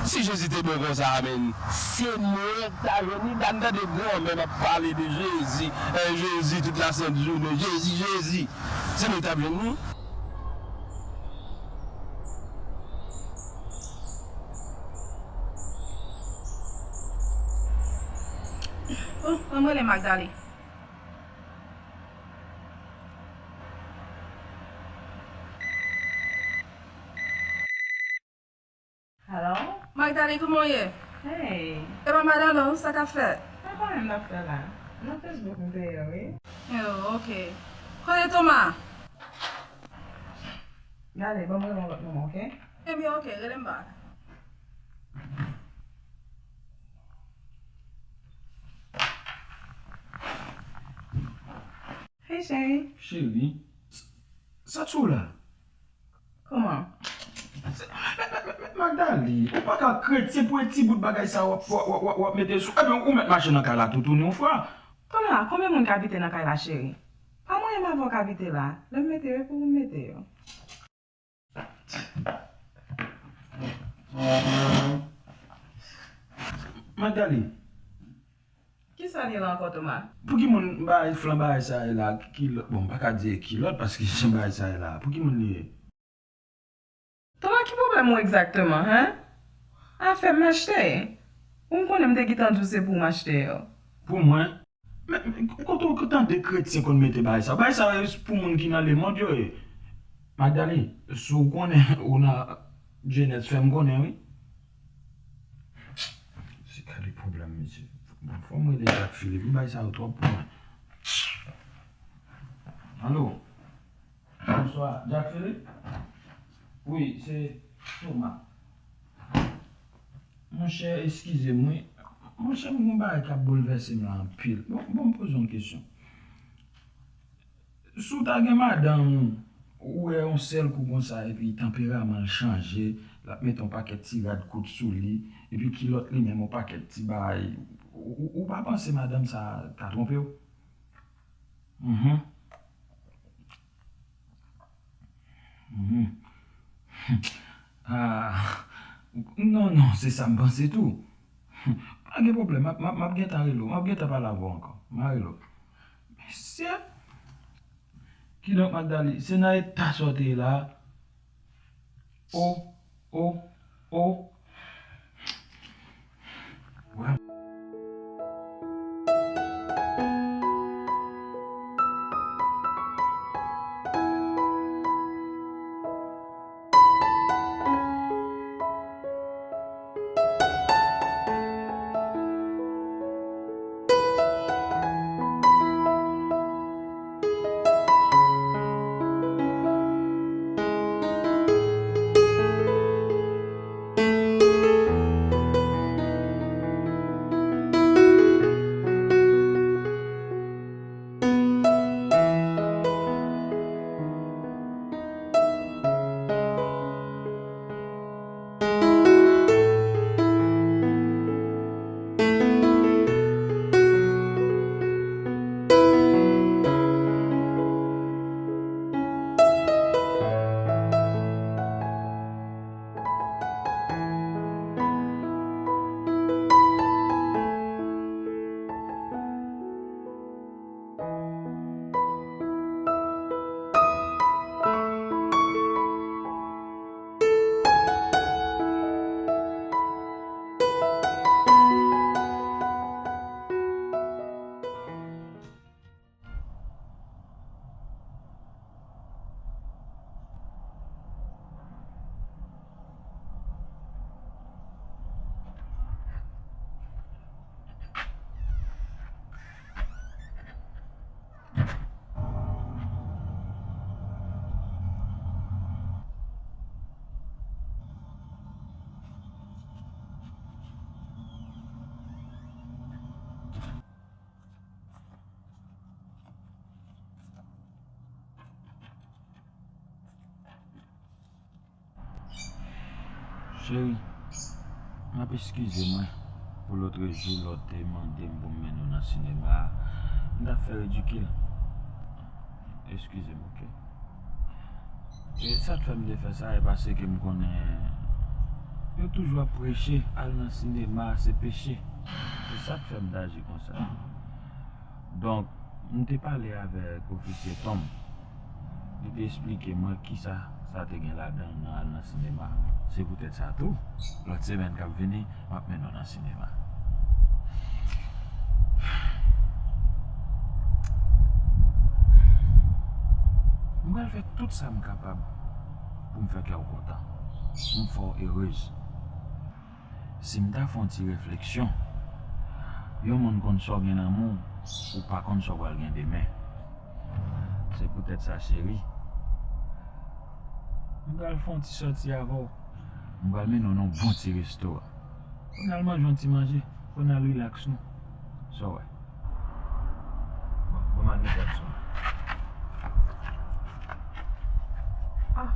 Si Jezi te bon konsa, amèn, se mwen k ta jwenn li. Da m tande granmè m ap pale de Jezi, eh, Jezi, tout la sent jounen, Jezi, Jezi. Se nou t ap jwenn li. Oh, ann rele Magdalie. Hello? Magdalie, kòman w ye? Hey. E pa madanm ou sa k ap fèt? Sa pa menm n ap fè la. Nan Facebook m te ye wi. Oh, ok. Kote Thomas? Gade, ban m rele yon lòt moman, ok? Ebyen, ok, rele m bak. Hey, cheri. Cheri, sa, sa sou la? Kòman? Magdalie, ou pa ka kretyen pou e ti bout bagay sa w ap, w ap, w ap, w ap mete sou. Ebyen, ou mèt mache nan kay la tou tounen yon fwa. Kòman la? Konbyen moun k abite nan kay la, cheri? Pa mwen menm avè w k abite la. Lè m mete yo, e pou ou m mete yo. Magdalie. Kisa l ye la ankò, Thomas? Pou ki moun bagay flan bagay sa ye la? Kilòt, bon, m pa ka di e kilòt paske jan bagay sa ye la. Pou ki moun li ye? Thomas, ki pwoblèm ou egzakteman, hen? Afè m achte. Ou m konnen m te gentan di w se pou w m achte yo. Pou mwen? Men, men, kote w tande kretyen konn mete bagay sa? Bagay sa yo pou moun ki nan lemonn yo ye. Magdalie, si w konnen ou nan jenès, fè m konnen wi. Se gade pwoblèm, mesye. Bon, fò m rele Jack Philippe. Bagay sa yo twòp pou mwen. Alo? Bonswa, Jack Philippe? Wi, se Thomas. Monchè, eskize m, wi. Monchè, m gon bagay k ap boulvèse m la anpil. Bon, bon, m poze yon kesyon. Si w ta gen madanm ou, ou wè yon sèl kou konsa, epi tanperaman l chanje, l ap mete yon pakèt ti rad kout sou li, epi kilòt li menm yon pakèt ti bagay, ou, ou, ou pa panse madanm sa ka twonpe w? Mhm. Mhm. Ah, non, non, se sa m panse tou. Pa gen pwoblèm, m ap, m ap, m ap gentan rele w, m ap gentan pale avè w ankò. M a rele w. Mesye! Kidonk, Magdalie, se nan eta sa w te ye la a? O, o, o. Cheri, m ap eskize mwen pou lòt jou lè w te mande m pou m mennen w nan sinema a. M t ap fè ridikil. Eskize m, oke? E sa k fè m te fè sa, e paske m konnen yo toujou ap preche, al nan sinema a se peche. Se sa k fè m t aji konsa. Donk, m te pale avèk ofisye Tom. Li te esplike mwen kisa sa te gen ladan l nan al nan sinema. Se poutèt sa tou, lòt semèn k ap vini, m ap mennen w nan sinema. M pral fè tout sa m kapab pou m fè kè w kontan, pou m fè w erez. Si m ta fè yon ti refleksyon, yon moun konn sa w gen nan men w, ou pa konn sa w pral gen demen. Se poutèt sa, cheri, m pral fè yon ti sòti avè w. M pral mennen w nan yon bon ti restoran. Pou n al manje yon ti manje, pou n al rilaks nou. Sa w wè? Bon, bon, m al met rad sou mwen. Ah.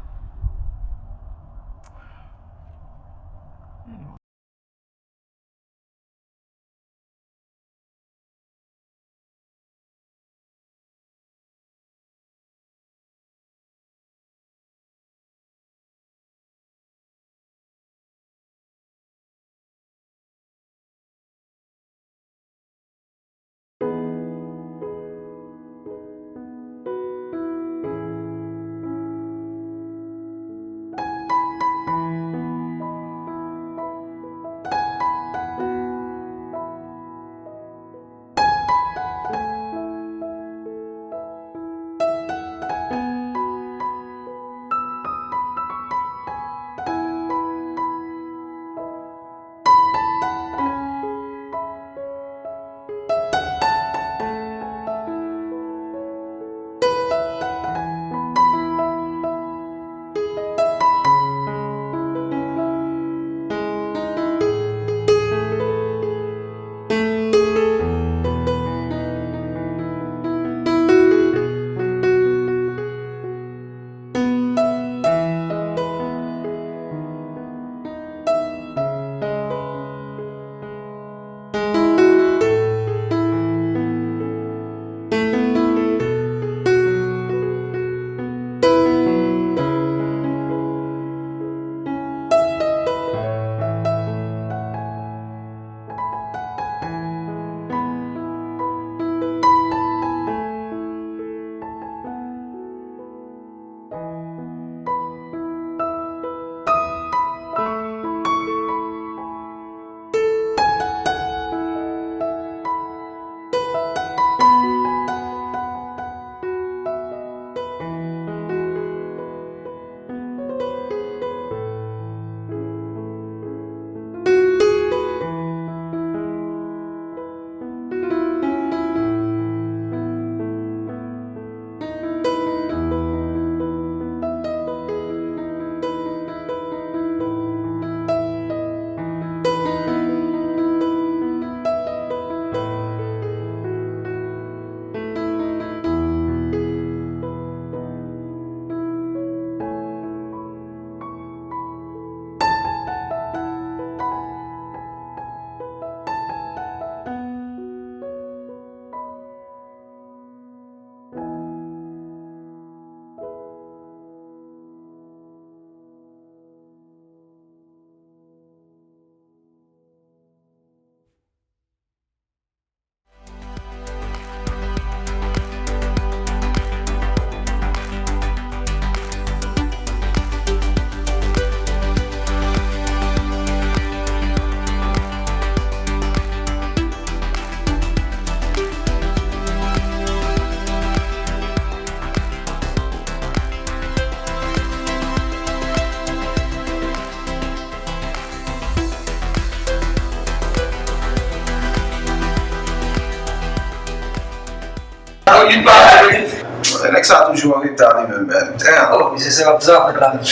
Nèg sa toujou an reta li menm, men. Damn. Oh, misye se rap sa fèt la menm.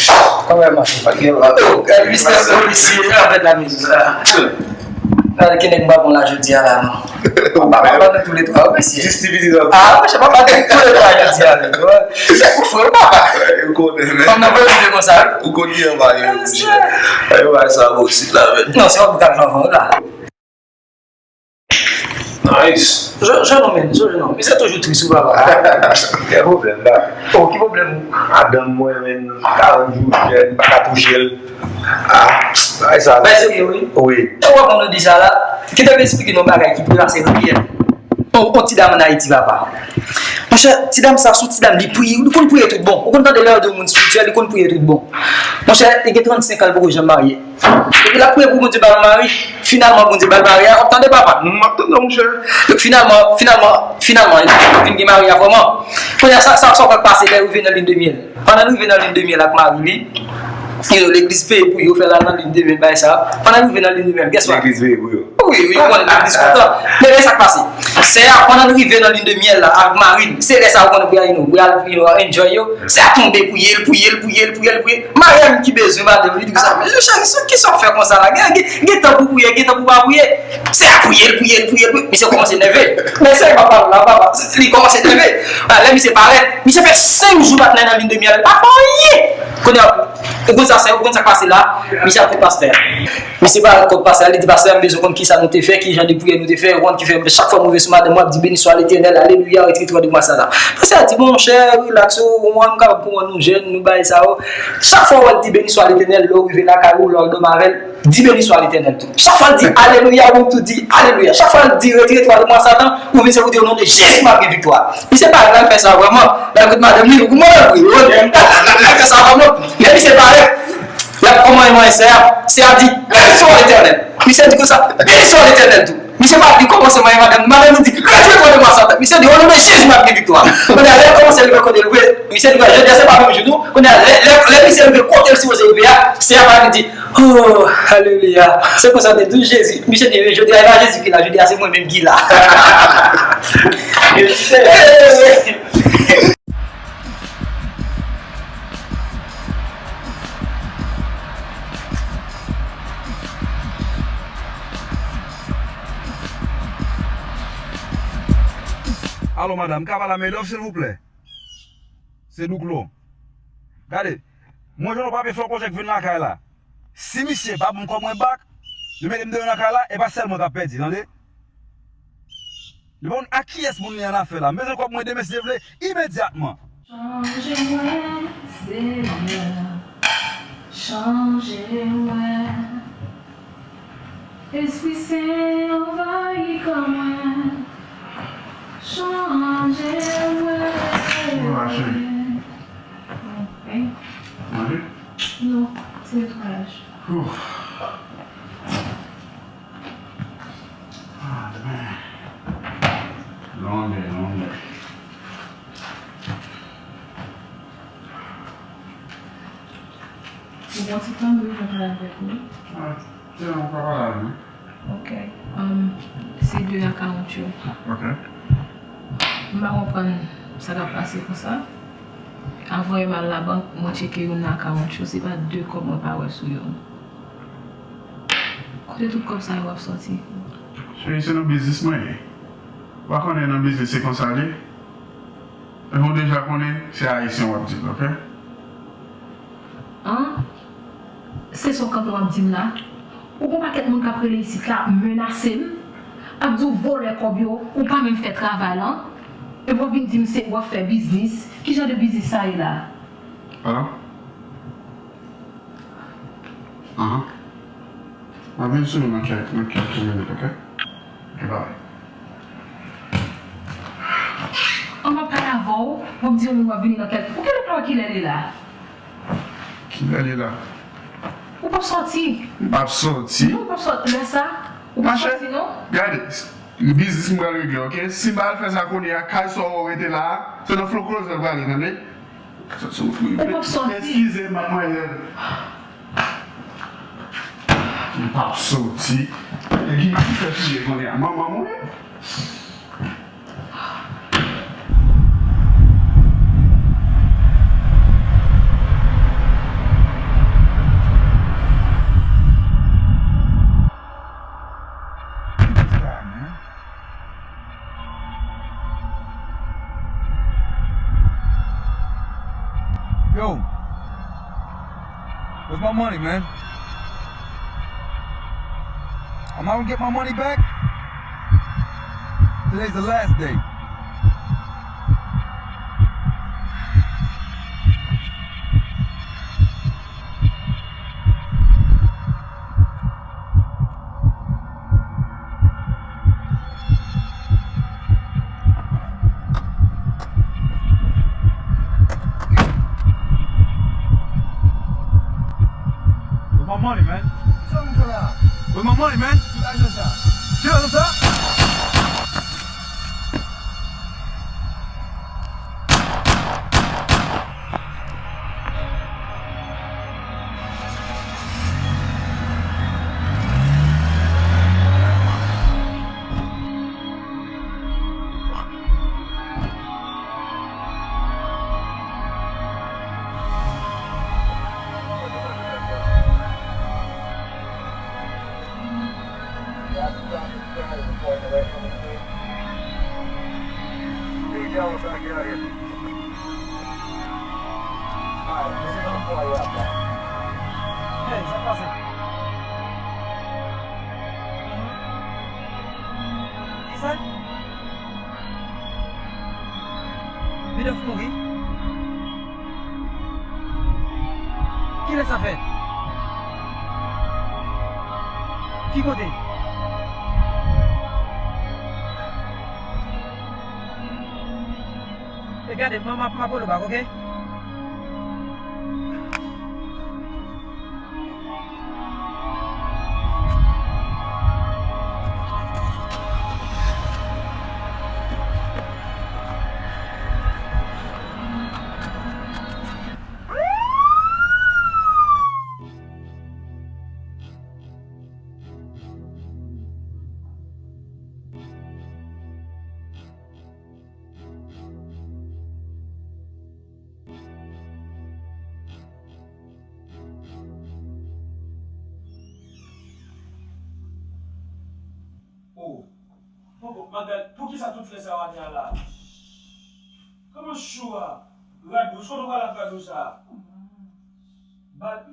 Kòman mache? Ok, la. Oh, gade misye polisye sa fèt la menm. Gade ki nèg m pa pran la jodi a la, non. Papa, papa, nou tou le twa, wi, mesye. Jis ti pitit an. Ah, monchè, papa, nou tou le twa jodi a, non. Se pou frè, papa. Ou konnen, men. Fanm nan vle vide konsa, wi. Ou konn ki anba yo, monchè. Ay, wè sa, boksit la, men. Non, se wè pou kalman van la. Nice. Jwenn non, men, jwenn non. Misye toujou tris, wi, papa. Gen pwoblèm la. Oh, ki pwoblèm ou? Madanm mwen, men, karant jou jèn, pa ka touche l. Ah, bagay sa. Bay serye, wi. Wi. E w ap di sa la, kite m esplike nou yon bagay ki te pase nan vi m. On, on ti dam ann Ayiti, papa. Monchè, ti dam sa, se yon ti dam, li priye, li konn priye tout bon. Ou konn tande lè yo di yon moun espirityèl, li konn priye tout bon. Monchè, li gen trannsenk an, li poko janm marye. Epi l ap priye pou Bondye ba l mari. Finalman, Bondye ba l mari a. W ap tande, papa? M ap tande w, monchè. Donk, finalman, finalman, finalman, li vin gen mari a vrèman. Kounye a, sa, sa, sa w wè k pase lè yo rive nan lin de myèl. Pandan l rive nan lin de myèl ak mari li, yo, legliz peye pou yo fè l al nan lin de myèl, bagay sa. Pandan l rive nan lin de myèl, guess what? Legliz peye pou yo. Wi, wi, yo konnen legliz kontan. Men, men sa k pase. Sè a, pandan l rive nan lin de myèl la, ak mari l, se lè sa yo konnen pou y al, you know, pou y al, you know, enjoy yo. Sè a tonbe, priye l, priye l, priye l, priye l, priye l. Mari a menm ki bezwen madanm li, li di konsa, men cheri, sa, kisa w fè konsa la? Gen, gen, gen tan pou priye, gen tan pou pa priye. Sè a priye l, priye l, priye l, priye l. Misye kòmanse nève. Men sè a pa pale la, papa. Li kòmanse nève. A, lè misye parèt, misye fè senk jou pa t nan lin de myèl, li pa fè anyen. Kounye a, ou konn sa, sè, ou konn sa k pase la? Misye al kot pastè. Misye pral kot pastè a, li di, pastè a, m bezwen konn kisa nou te fè, ki jan de priyè nou te fè, ou konn ki fè chak fwa m rive sou madanm mwen, ap di, beni swa Letènèl, alelouya, retire twa de mwa Satan. Pastè a di, monchè, rilaks, ou, ou, m kapab konprann nou jèn, nou bagay sa yo. Chak fwa w wè l di, beni swa Letènèl, lè w rive lakay ou, lè w al dòmi avè l, di, beni swa Letènèl tou. Chak fwa l di, alelouya, ou menm tou di, alelouya. Chak fwa l di, retire twa de mwa Satan, ou vin se pou di, o non de Jezi, m ap gen viktwa. Misye pa al fè sa vrèman, l al kot madanm li, ou konprann, wi, wi, l al fè sa vrèman. Lè misye parèt, l ap kòmanse manyen sè a. Sè a di, beni swa Letènèl. Misye di konsa, beni swa Letènèl tou. Misye pa di kòmanse manyen madanm li. Madanm li di, retire twa de mwa Satan. Misye di, o non de Jezi, m ap gen viktwa. Kounye a, lè l kòmanse leve kote l vle, misye di, jodi a se pa menm jou nou. Kounye a, lè, lè, lè misye leve kote l sipoze leve a, sè a pa di, o, alelouya. Se konsa te di Jezi. Misye di, jodi a, e pa Jezi ki la, jodi a, se mwen menm ki la. Alo, madanm, m ka pale a Madoff, silvouplè? Se Douklo. Gade, mwen jwenn yon papye fè yon pwojè k vin lakay la. Si misye pa ban m kòb mwen back, yo mete m deyò nan kay la, e pa sèl mwen k ap pèdi, tande? Li pa konn ak kiyès moun li an afè la. M bezwen kòb mwen demen si Dye vle, imedyatman. Chanje mwen, Senyè, chanje mwen. Espri Sen anvayi kò mwen, chanje mwen. Mwen mache. Manje? Non, se netwayaj. Ouf. Ah, man. Long day, long day. Ou bon ti tan, m bezwen pale avèk ou. Ah, se yon pa pale avè m. Ok. Um, se de akawont yo. Ok. M pa konprann sa k ap pase konsa. Avan yo m al labank, mwen tcheke youn nan akawont yo, se pa de kòb mwen pa wè sou yo. Kote tout kòb sa yo ap sòti? Cheri, se nan biznis mwen ye. Ou pa konnen nan biznis se konsa l ye? Epi ou deja konnen se Ayisyen w ap di l, ok? An? Se sa w kanpe w ap di m la? Ou gon pakèt moun k ap rele isit la, menase m, ap di w vòlè kòb yo, ou pa menm fè travay lan, epi w ap vin di m se w ap fè biznis. Ki jan de biznis sa ye la? Alo? Ahan. M ap vin sou nou nan kèk, nan kèk minit, ok? Ok, babay. An, m ap pale avè w, w ap di w w ap vini nan kèk. Ou genlè pa wè kilè l ye la? Kilè l ye la? Ou p ap sòti. M p ap sòti. Non, ou p ap sòti lè sa. Ou p ap sòti, non. Gade, biznis m pral regle, ok? Si m pa al fè sa kounye a, kay sa w rete la a, se nan Flow Closet l prale, tande? Ou p ap sòti. Eskize m, madmwazèl. M p ap sòti. E ki, ki fè touye kounye a? Manman mwen? Yo, where's my money, man? Am I gonna get my money back? Today's the last day. Where's my money, man? Where's my money, man? Ki lajan sa? Ki lajan sa? Hey, sa k pase? Kisa? Bidòf mouri? Kilè sa fèt? Ki kote? E gade, m ap, m ap rele w bak, oke? Oh. Poko, Magal, poukisa tout flè sa yo atè a la? Kòman cho a? Rad wouj, kote w pral ak rad wouj sa? Bal.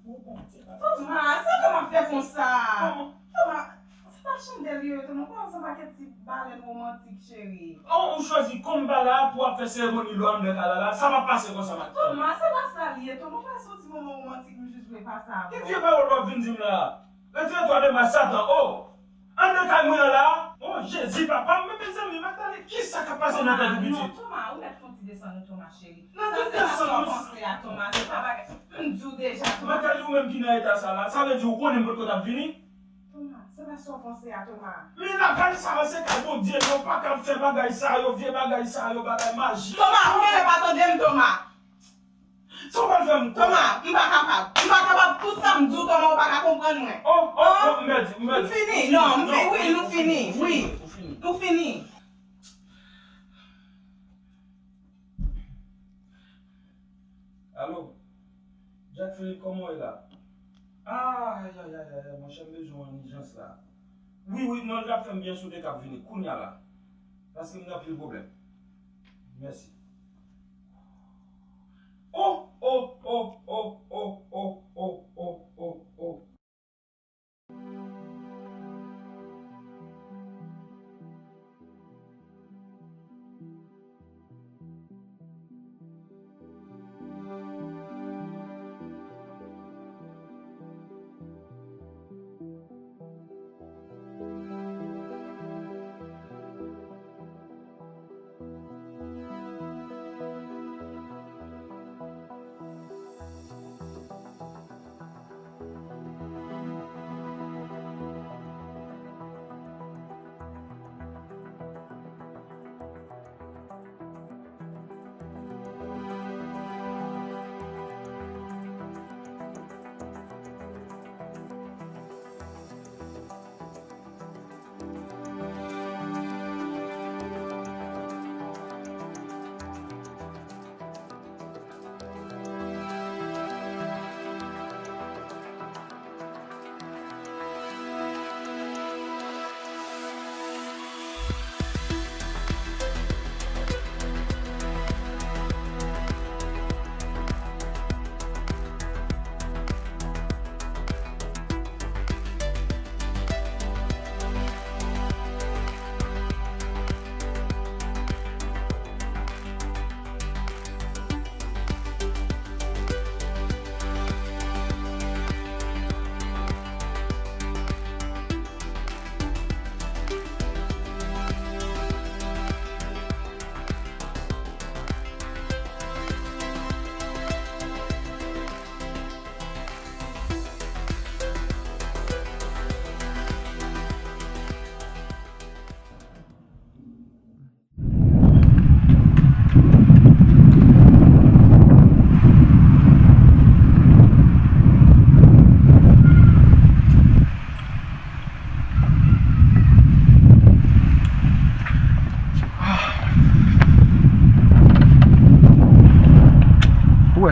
Toma, sa kòman ap fè konsa? Toma, se pa chandèl yo ye, Toma. Kòman se yon pakèt ti balèn womantik, cheri? Oh, ou chwazi konn bal la pou w ap fè seremoni lwa anndan kay la la. Sa p ap pase konsa, Magal. Toma, se pa sa l ye, Toma. Ou pa se yon ti moman womantik, m jis vle pase avè w. Ki vye pawòl w ap vin di m la? Retire twa de ma Satan, oh! Anndan kay mwen an la. Oh, Jezi, papa m, men mezanmi, Magdalè, kisa k ap pase nan tèt ou pitit? Toma, non, Toma, ou mèt fè yon ti desann ou, Toma, cheri. Nan tout desann ou. Sa se pa sa w panse a, Toma, se pa bagay. M di w deja, Toma. Magdalè, ou menm ki nan eta sa la, sa vle di ou konnen m potko t ap vini? Toma, se pa sa w panse a, Toma. Men lakay sa a, se kay Bondye, yo pa ka fè bagay sa yo, vye bagay sa yo, bagay maji. Toma, ou genlè pa tande m, Toma. Sa w pral fè m? Toma, m pa kapab. M pa kapab. Tout sa m di w, Toma, ou pa ka konprann mwen. Oh, oh, oh, m pèdi, m pèdi. M fini. Non, m fini. Wi, nou fini. Wi. Ou fini. Alo? Jack Philippe, kòman w ye la? Ay, ay, ay, ay, ay, monchè, m bezwen w an ijans la. Wi, wi, non, l t ap fè m byen si w te ka vini kounye a la. Paske m gen anpil pwoblèm. Mèsi. Oh, oh, oh.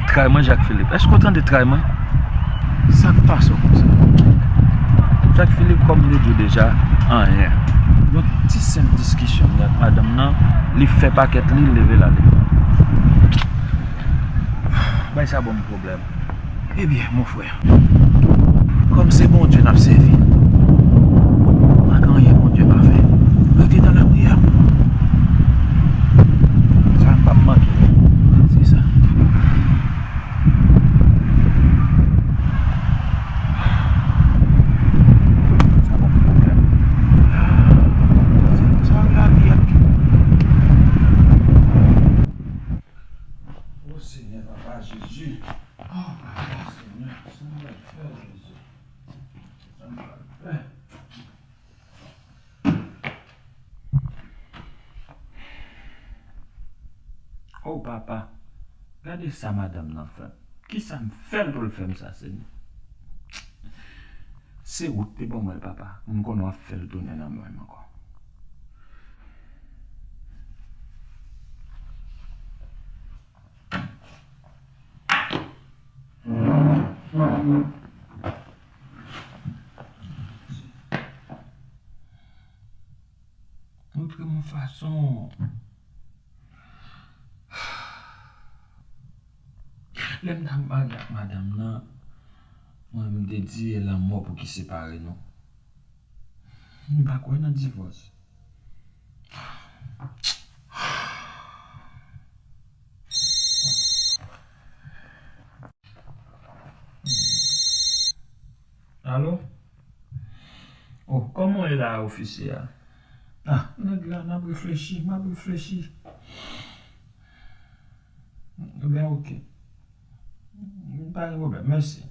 Tray mwen, Jacques Philippe. Èske w tande tray mwen? Sa k pase w konsa? Jacques Philippe, kòm m te di w deja, anyen. Yon ti senp diskisyon m gen ak madanm nan, li fè pakèt li, li leve l ale. Bay sa ban m pwoblèm. Ebyen, mon frè, kòm se Bondye n ap sèvi, pa gen anyen Bondye pa fè. Rete nan lapriyè. Sa m p ap manke. Se sa. Sa ban m pwoblèm. Se konsa lavi a. O Senyè, Papa Jezi. O Papa, Senyè, sa m pral fè, Jezi? Sa m pral fè? O Papa, gade sa madanm nan fè m. Kisa m fè l pou l fè m sa, Senyè? Se ou k te ban mwen l, Papa. M konnen w ap fè l tounen nan men m ankò. Montre m yon fason. Lè m t ap marye ak madanm nan, mwen menm te di e lanmò pou ki separe nou. M pa kwè nan divòs. Alo? Oh, kòman w ye la, ofisye a? Ah, nèg la, n ap reflechi, m ap reflechi. Ebyen, oke. Pa gen pwoblèm, mèsi.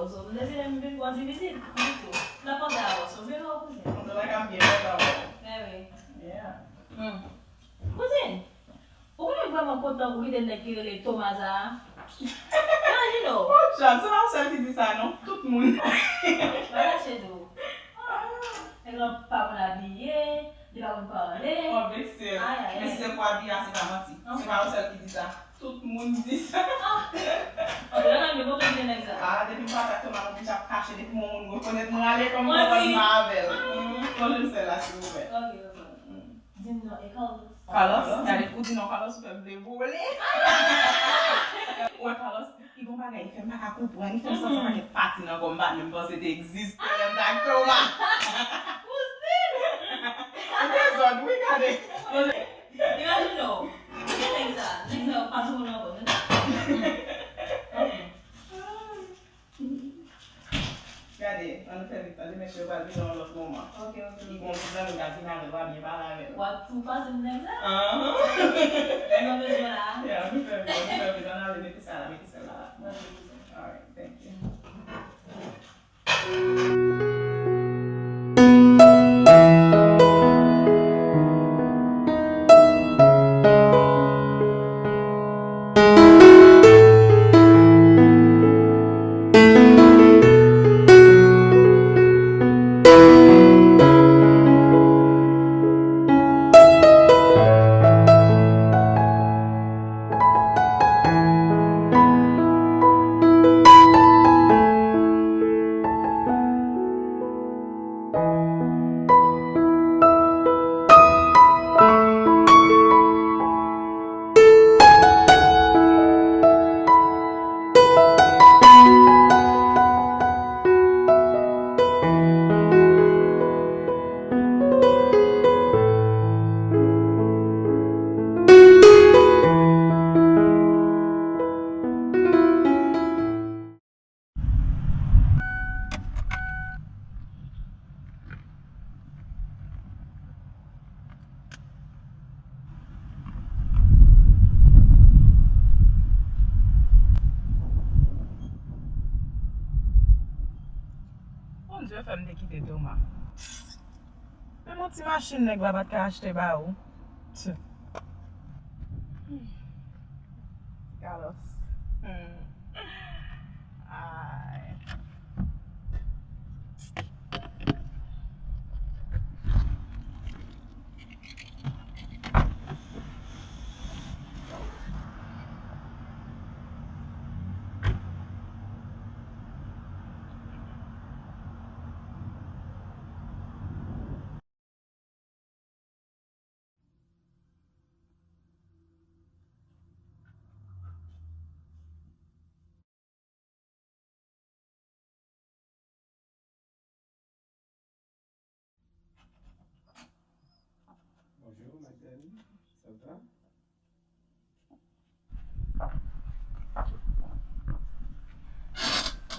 So, m dezide m vin pran ti vizit, m di tou. N ap panse avè w, so, vin wè w, kouzin. Kontan la k ap byen kontan wè w. Mèsi. Yeah. Hmm. Kouzin, ou konnen m vrèman kontan pou kite nèg ki rele Thomas a. Imajine w. Podyab, se pa ou sèl ki di sa non, tout moun. Pa kache di w. Nèg lan pa konn abiye, li pa konn pale. W ap vekse l. Ay, ay, ay. Men si se pou abiye a, se pa manti. Se pa ou sèl ki di sa. Tout moun di sa. Ah. Ok, la nan mwen, kote w gen nèg sa? Ah, depi m pase ak Thomas, m oblije ap kache. Depi yon moun rekonèt mwen, ale kòm m konprann m pa avè l. Bonjou, sè la, silvouplè. Ok, ok. Di m non, e Carlos? Carlos? Gade, ou di non, Carlos, ou fè m devole. Ou wè, Carlos, li gon bagay, li fè m pa ka konprann, li fè m santi yon pakèt pati nan kò m, m pa t menm panse te egziste, lè m t ak Thomas. Kouzin! Ou dezòd, wi, gade. Imajine w. Ki nèg sa? Nèg sa yo pa sou moun ankò, men. Ok. Gade, ann fè vit, tande, mesye, yo pral vin nan yon lòt moman. Ok, ok, ok. Li gon ti zanmi k ap vin avè l, w a byen pale avè l. W ap tou pase m nèg la? Ahan. Lè nou bezwen la. Yeah, nou fè vit, nou fè vit, ann ale, mete sa la, mete sèl la la. Ok, ok. Alright, thank you. Bondye fè m te kite Thomas. Menm yon ti machin nèg la pa t ka achte ba ou. Tch. Carlos. Hmm. Ay. Bonjou, Magdalene. Sa va?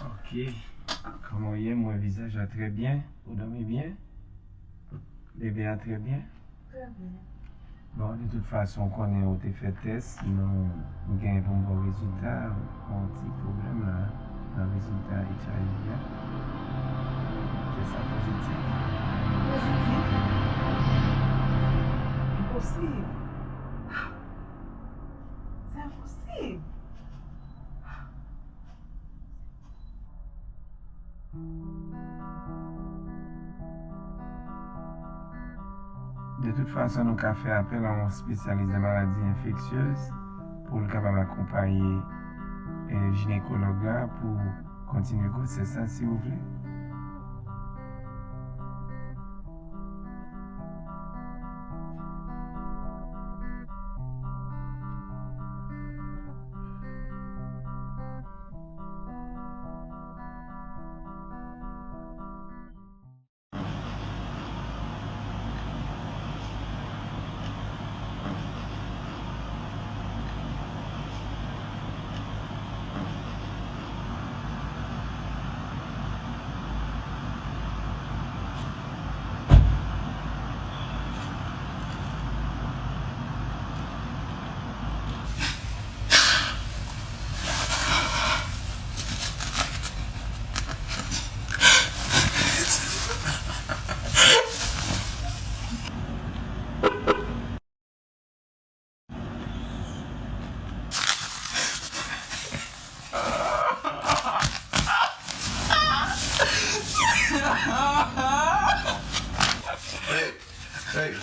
Ok. Kòman w ye? M wè vizaj la trè byen. Ou dòmi byen? Bebe a trè byen? Trè byen. Bon, de tout fason, w konnen ou te fè tès, nou, nou genyen pou n ba w rezilta, yon ti pwoblèm la nan rezilta H I V a. Tès la pozitif. Pozitif? Enposib. Se enposib. De tout fason, nou ka fè apèl a yon espesyalis de maladi enfeksyez pou l kapab akonpaye, eh, jinekològ la pou kontinye gwosès la, si w vle.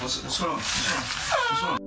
Bonsoir, bonsoir, bonsoir.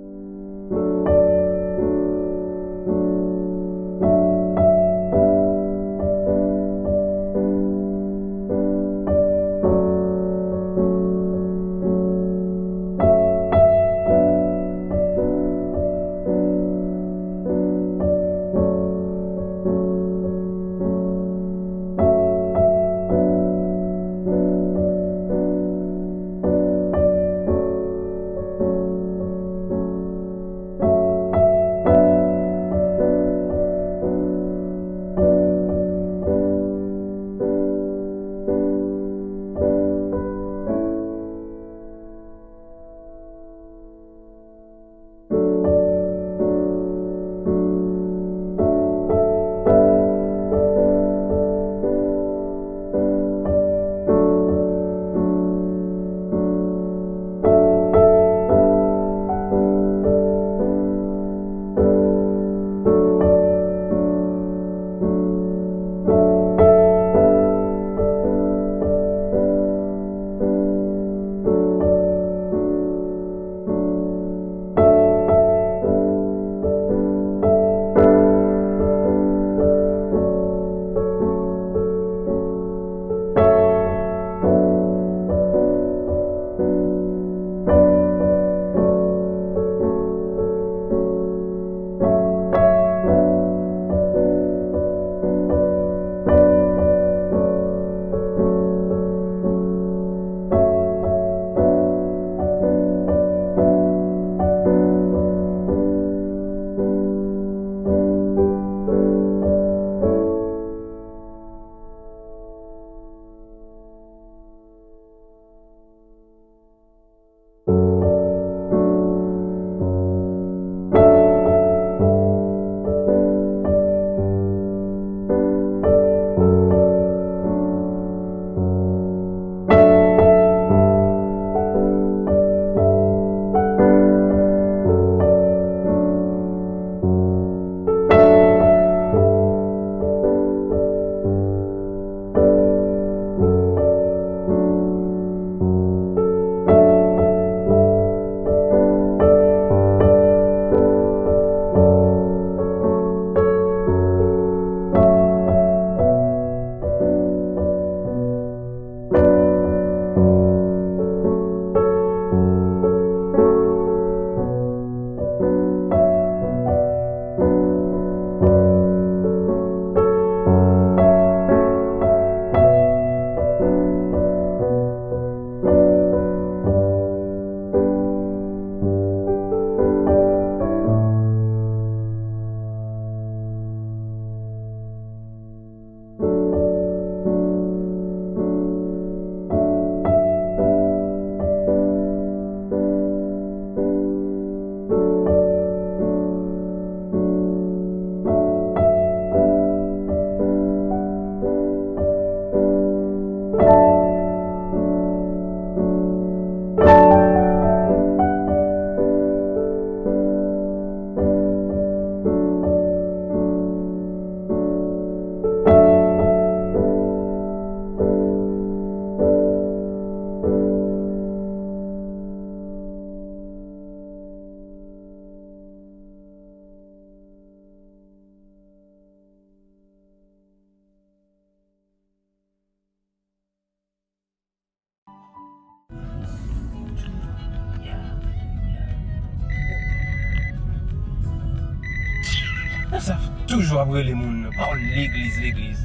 Sa toujou ap rele moun nan. Pawòl legliz, legliz.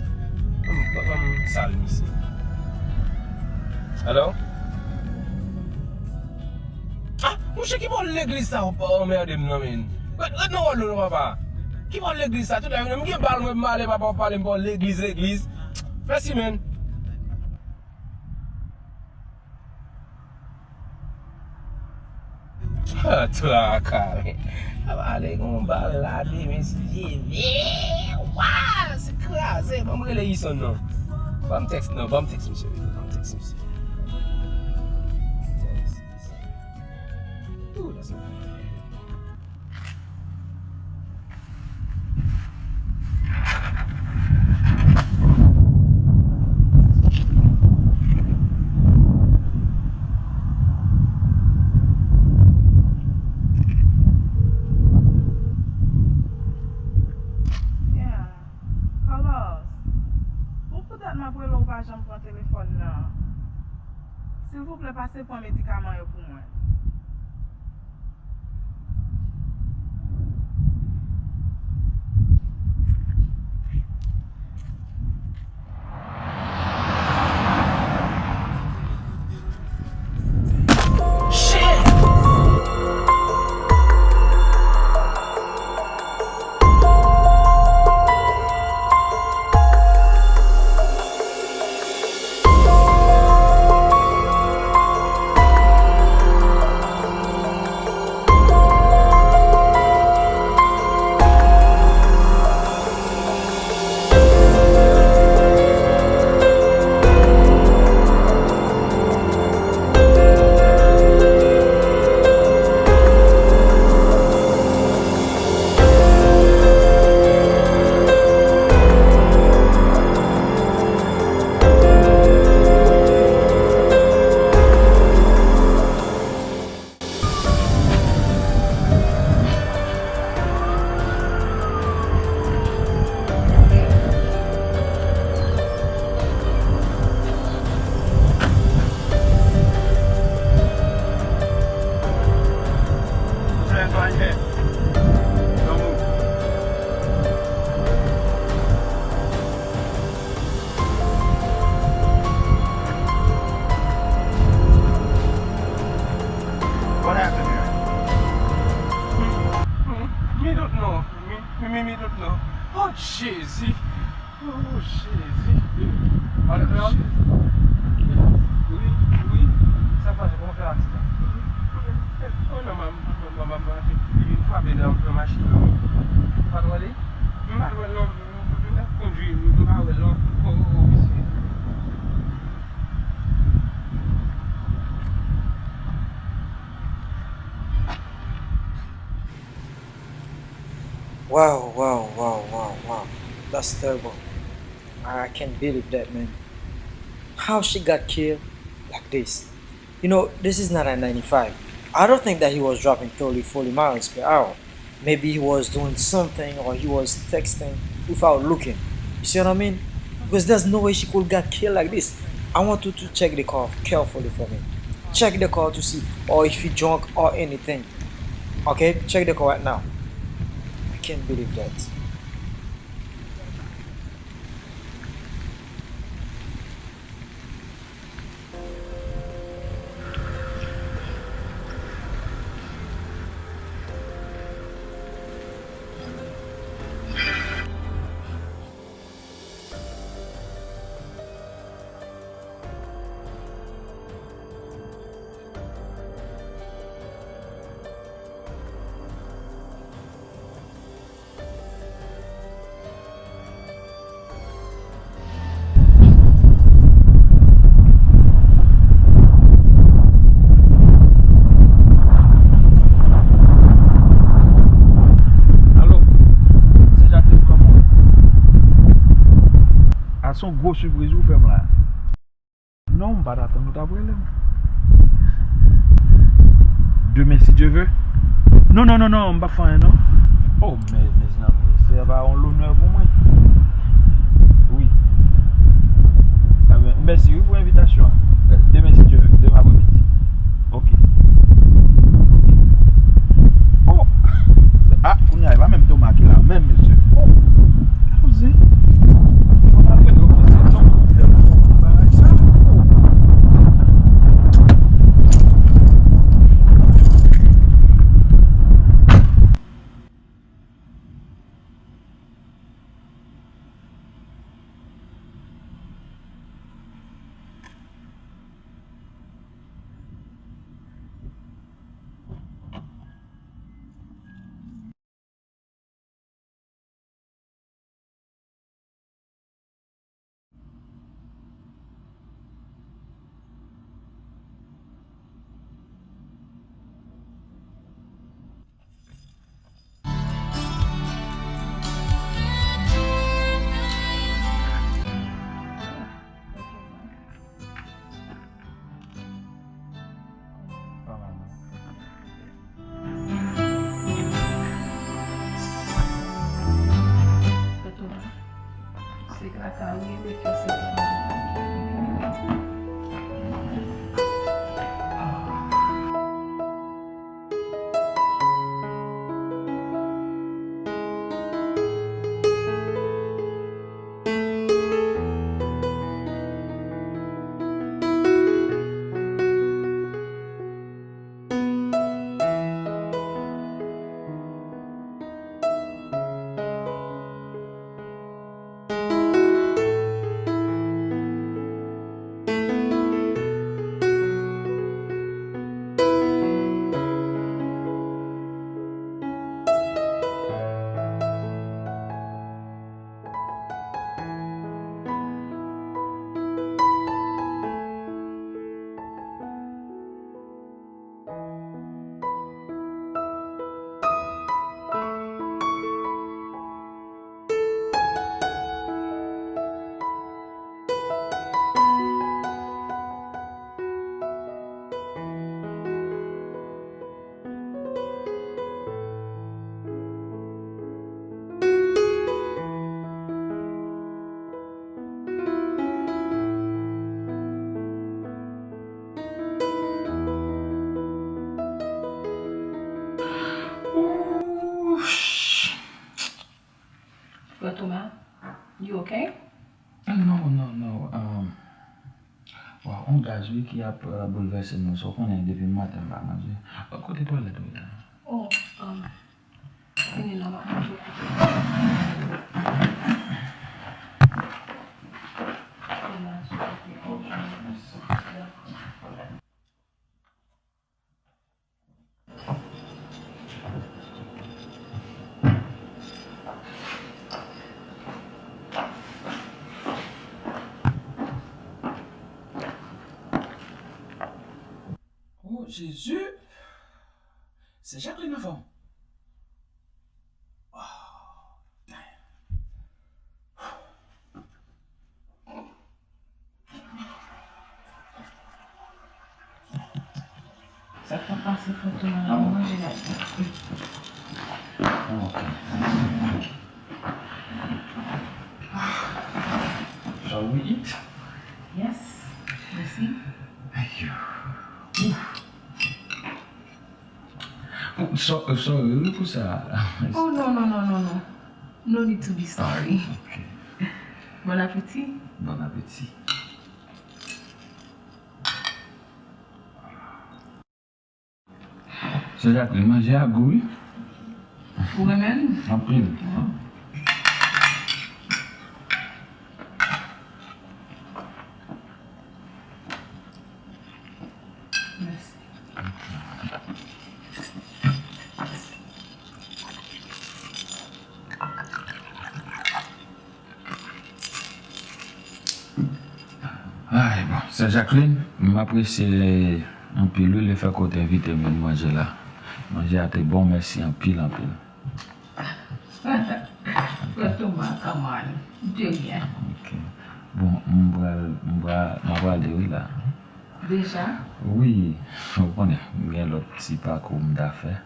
Ban m, ban m sal misye. Alo? Ah, mouche, ki pawòl legliz sa w ap anmède m nan, men? Ret, ret nan wòl ou non, papa. Ki pawòl legliz sa? Tout lè m gen bal mwen, m ale, papa, w ap pale m pawòl legliz, legliz. Mèsi, men. Ah, traka, men. Ap pale gon bal la, de mesye. Wa, se kraze. Ban m rele Ison non. Ban m tèks non, ban m tèks misye. Ban m tèks misye. Tèks. Ooh, that's a Pran telefòn nan. Silvouplè, pase pran medikaman yo pou mwen. What happened here? Mi, mi, mi don't know. Mi, mi, mi, mi don't know. Oh, Jezi. Oh, Jezi. Wi, wi. Sa k pase? Kòman fè aksidan? Oh, non, m, m, m, m, m, li vin frape nan, nan machin nan. Ou pa t wè li? M pa t wè l non. M, m, m t ap kondui, m, m pa wè l non. Oh, oh, oh, mesye. Wow, wow, wow, wow, wow. That's terrible. I can't believe that, man. How she got killed like this? You know, this is not a ninety-five. I don't think that he was driving thirty, forty miles per hour. Maybe he was doing something or he was texting without looking. You see what I mean? Because there's no way she could got killed like this. I want you to check the car carefully for me. Check the car to see or if he drunk or anything. Okay, check the car right now. I can't believe that. Alo, se Jacqueline, kòman w ye? A, se yon gwo sipriz ou fè m la. Non, m pa t atann ou t ap rele m. Demen, si Dye ve. Non, non, non, non, m p ap fè anyen, non. Oh, men, mezanmi, se pa yon lonè pou mwen. Wi. Enben, mèsi, wi, pou envitasyon an. Demen, si Dye ve, demen apremidi. Ok. Oh! Ah, kounye a, e pa menm Toma ki la, menm mesye. Oh! Kouzin. Fò n al rele ofisye Toma pou fè yon bagay sa. Oh! Ok? Non, non, non. Um, waw, on gaz, wi, ki ap, euh, boulvèse nou. Sa w konnen, depi maten m pa manje. Kote twalèt ou ye la? Oh, um, vini la, m ap montre w kote. Oh, Jezi! Sè Jacqueline anfòm. Oh, damn. Sa k ap pase, Fantoma, la, manje la. Ok. Shall we eat? Yes. Mèsi. Thank you. Ouf. Ou sò-, ou sorry, wi, pou sa. Oh, non, non, non, non, non. No need to be sorry. Ok. Bon apeti. Bon apeti. Sè Jacqueline, manje a gou, wi. Ou renmen l? Anpil. Mèsi. Ay, bon, Sè Jacqueline, m apresye anpil, wi, lefètke w te envite m vin manje la. Manje a te bon, mèsi anpil, anpil. Frè Toma, come on. De rien. Ok. Bon, m pral, m pral, m ap ale, wi, la. Deja? Wi, ou konnen, m gen lòt ti pakou m ta fè.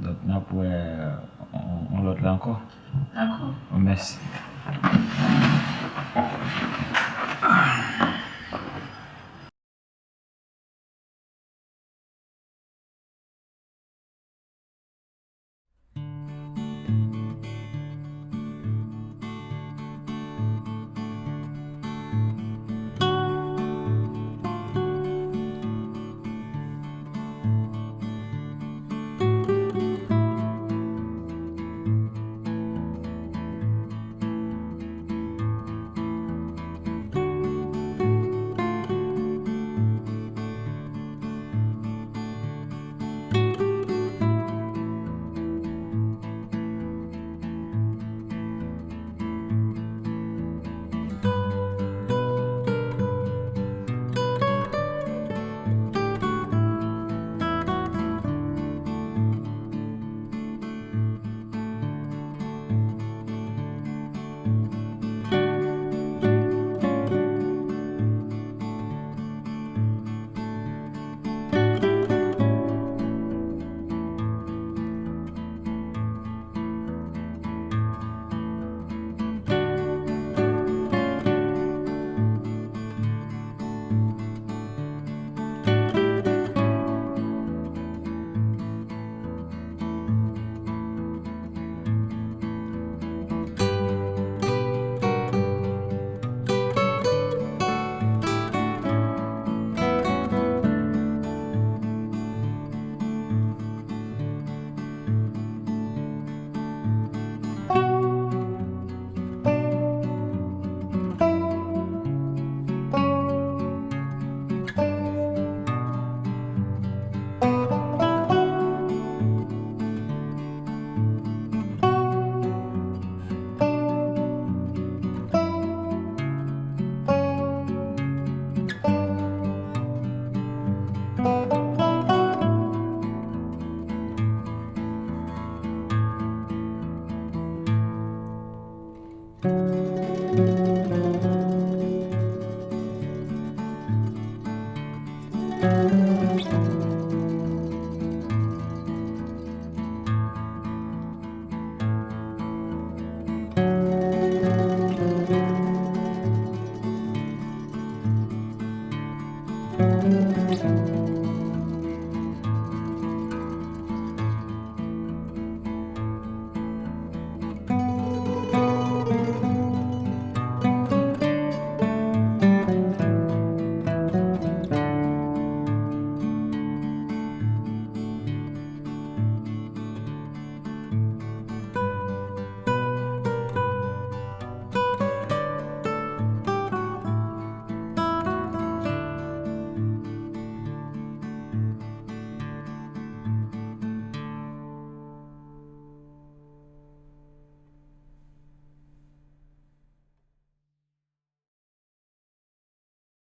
Donk, n ap wè yon, yon lòt lè ankò. Dakò. Mèsi.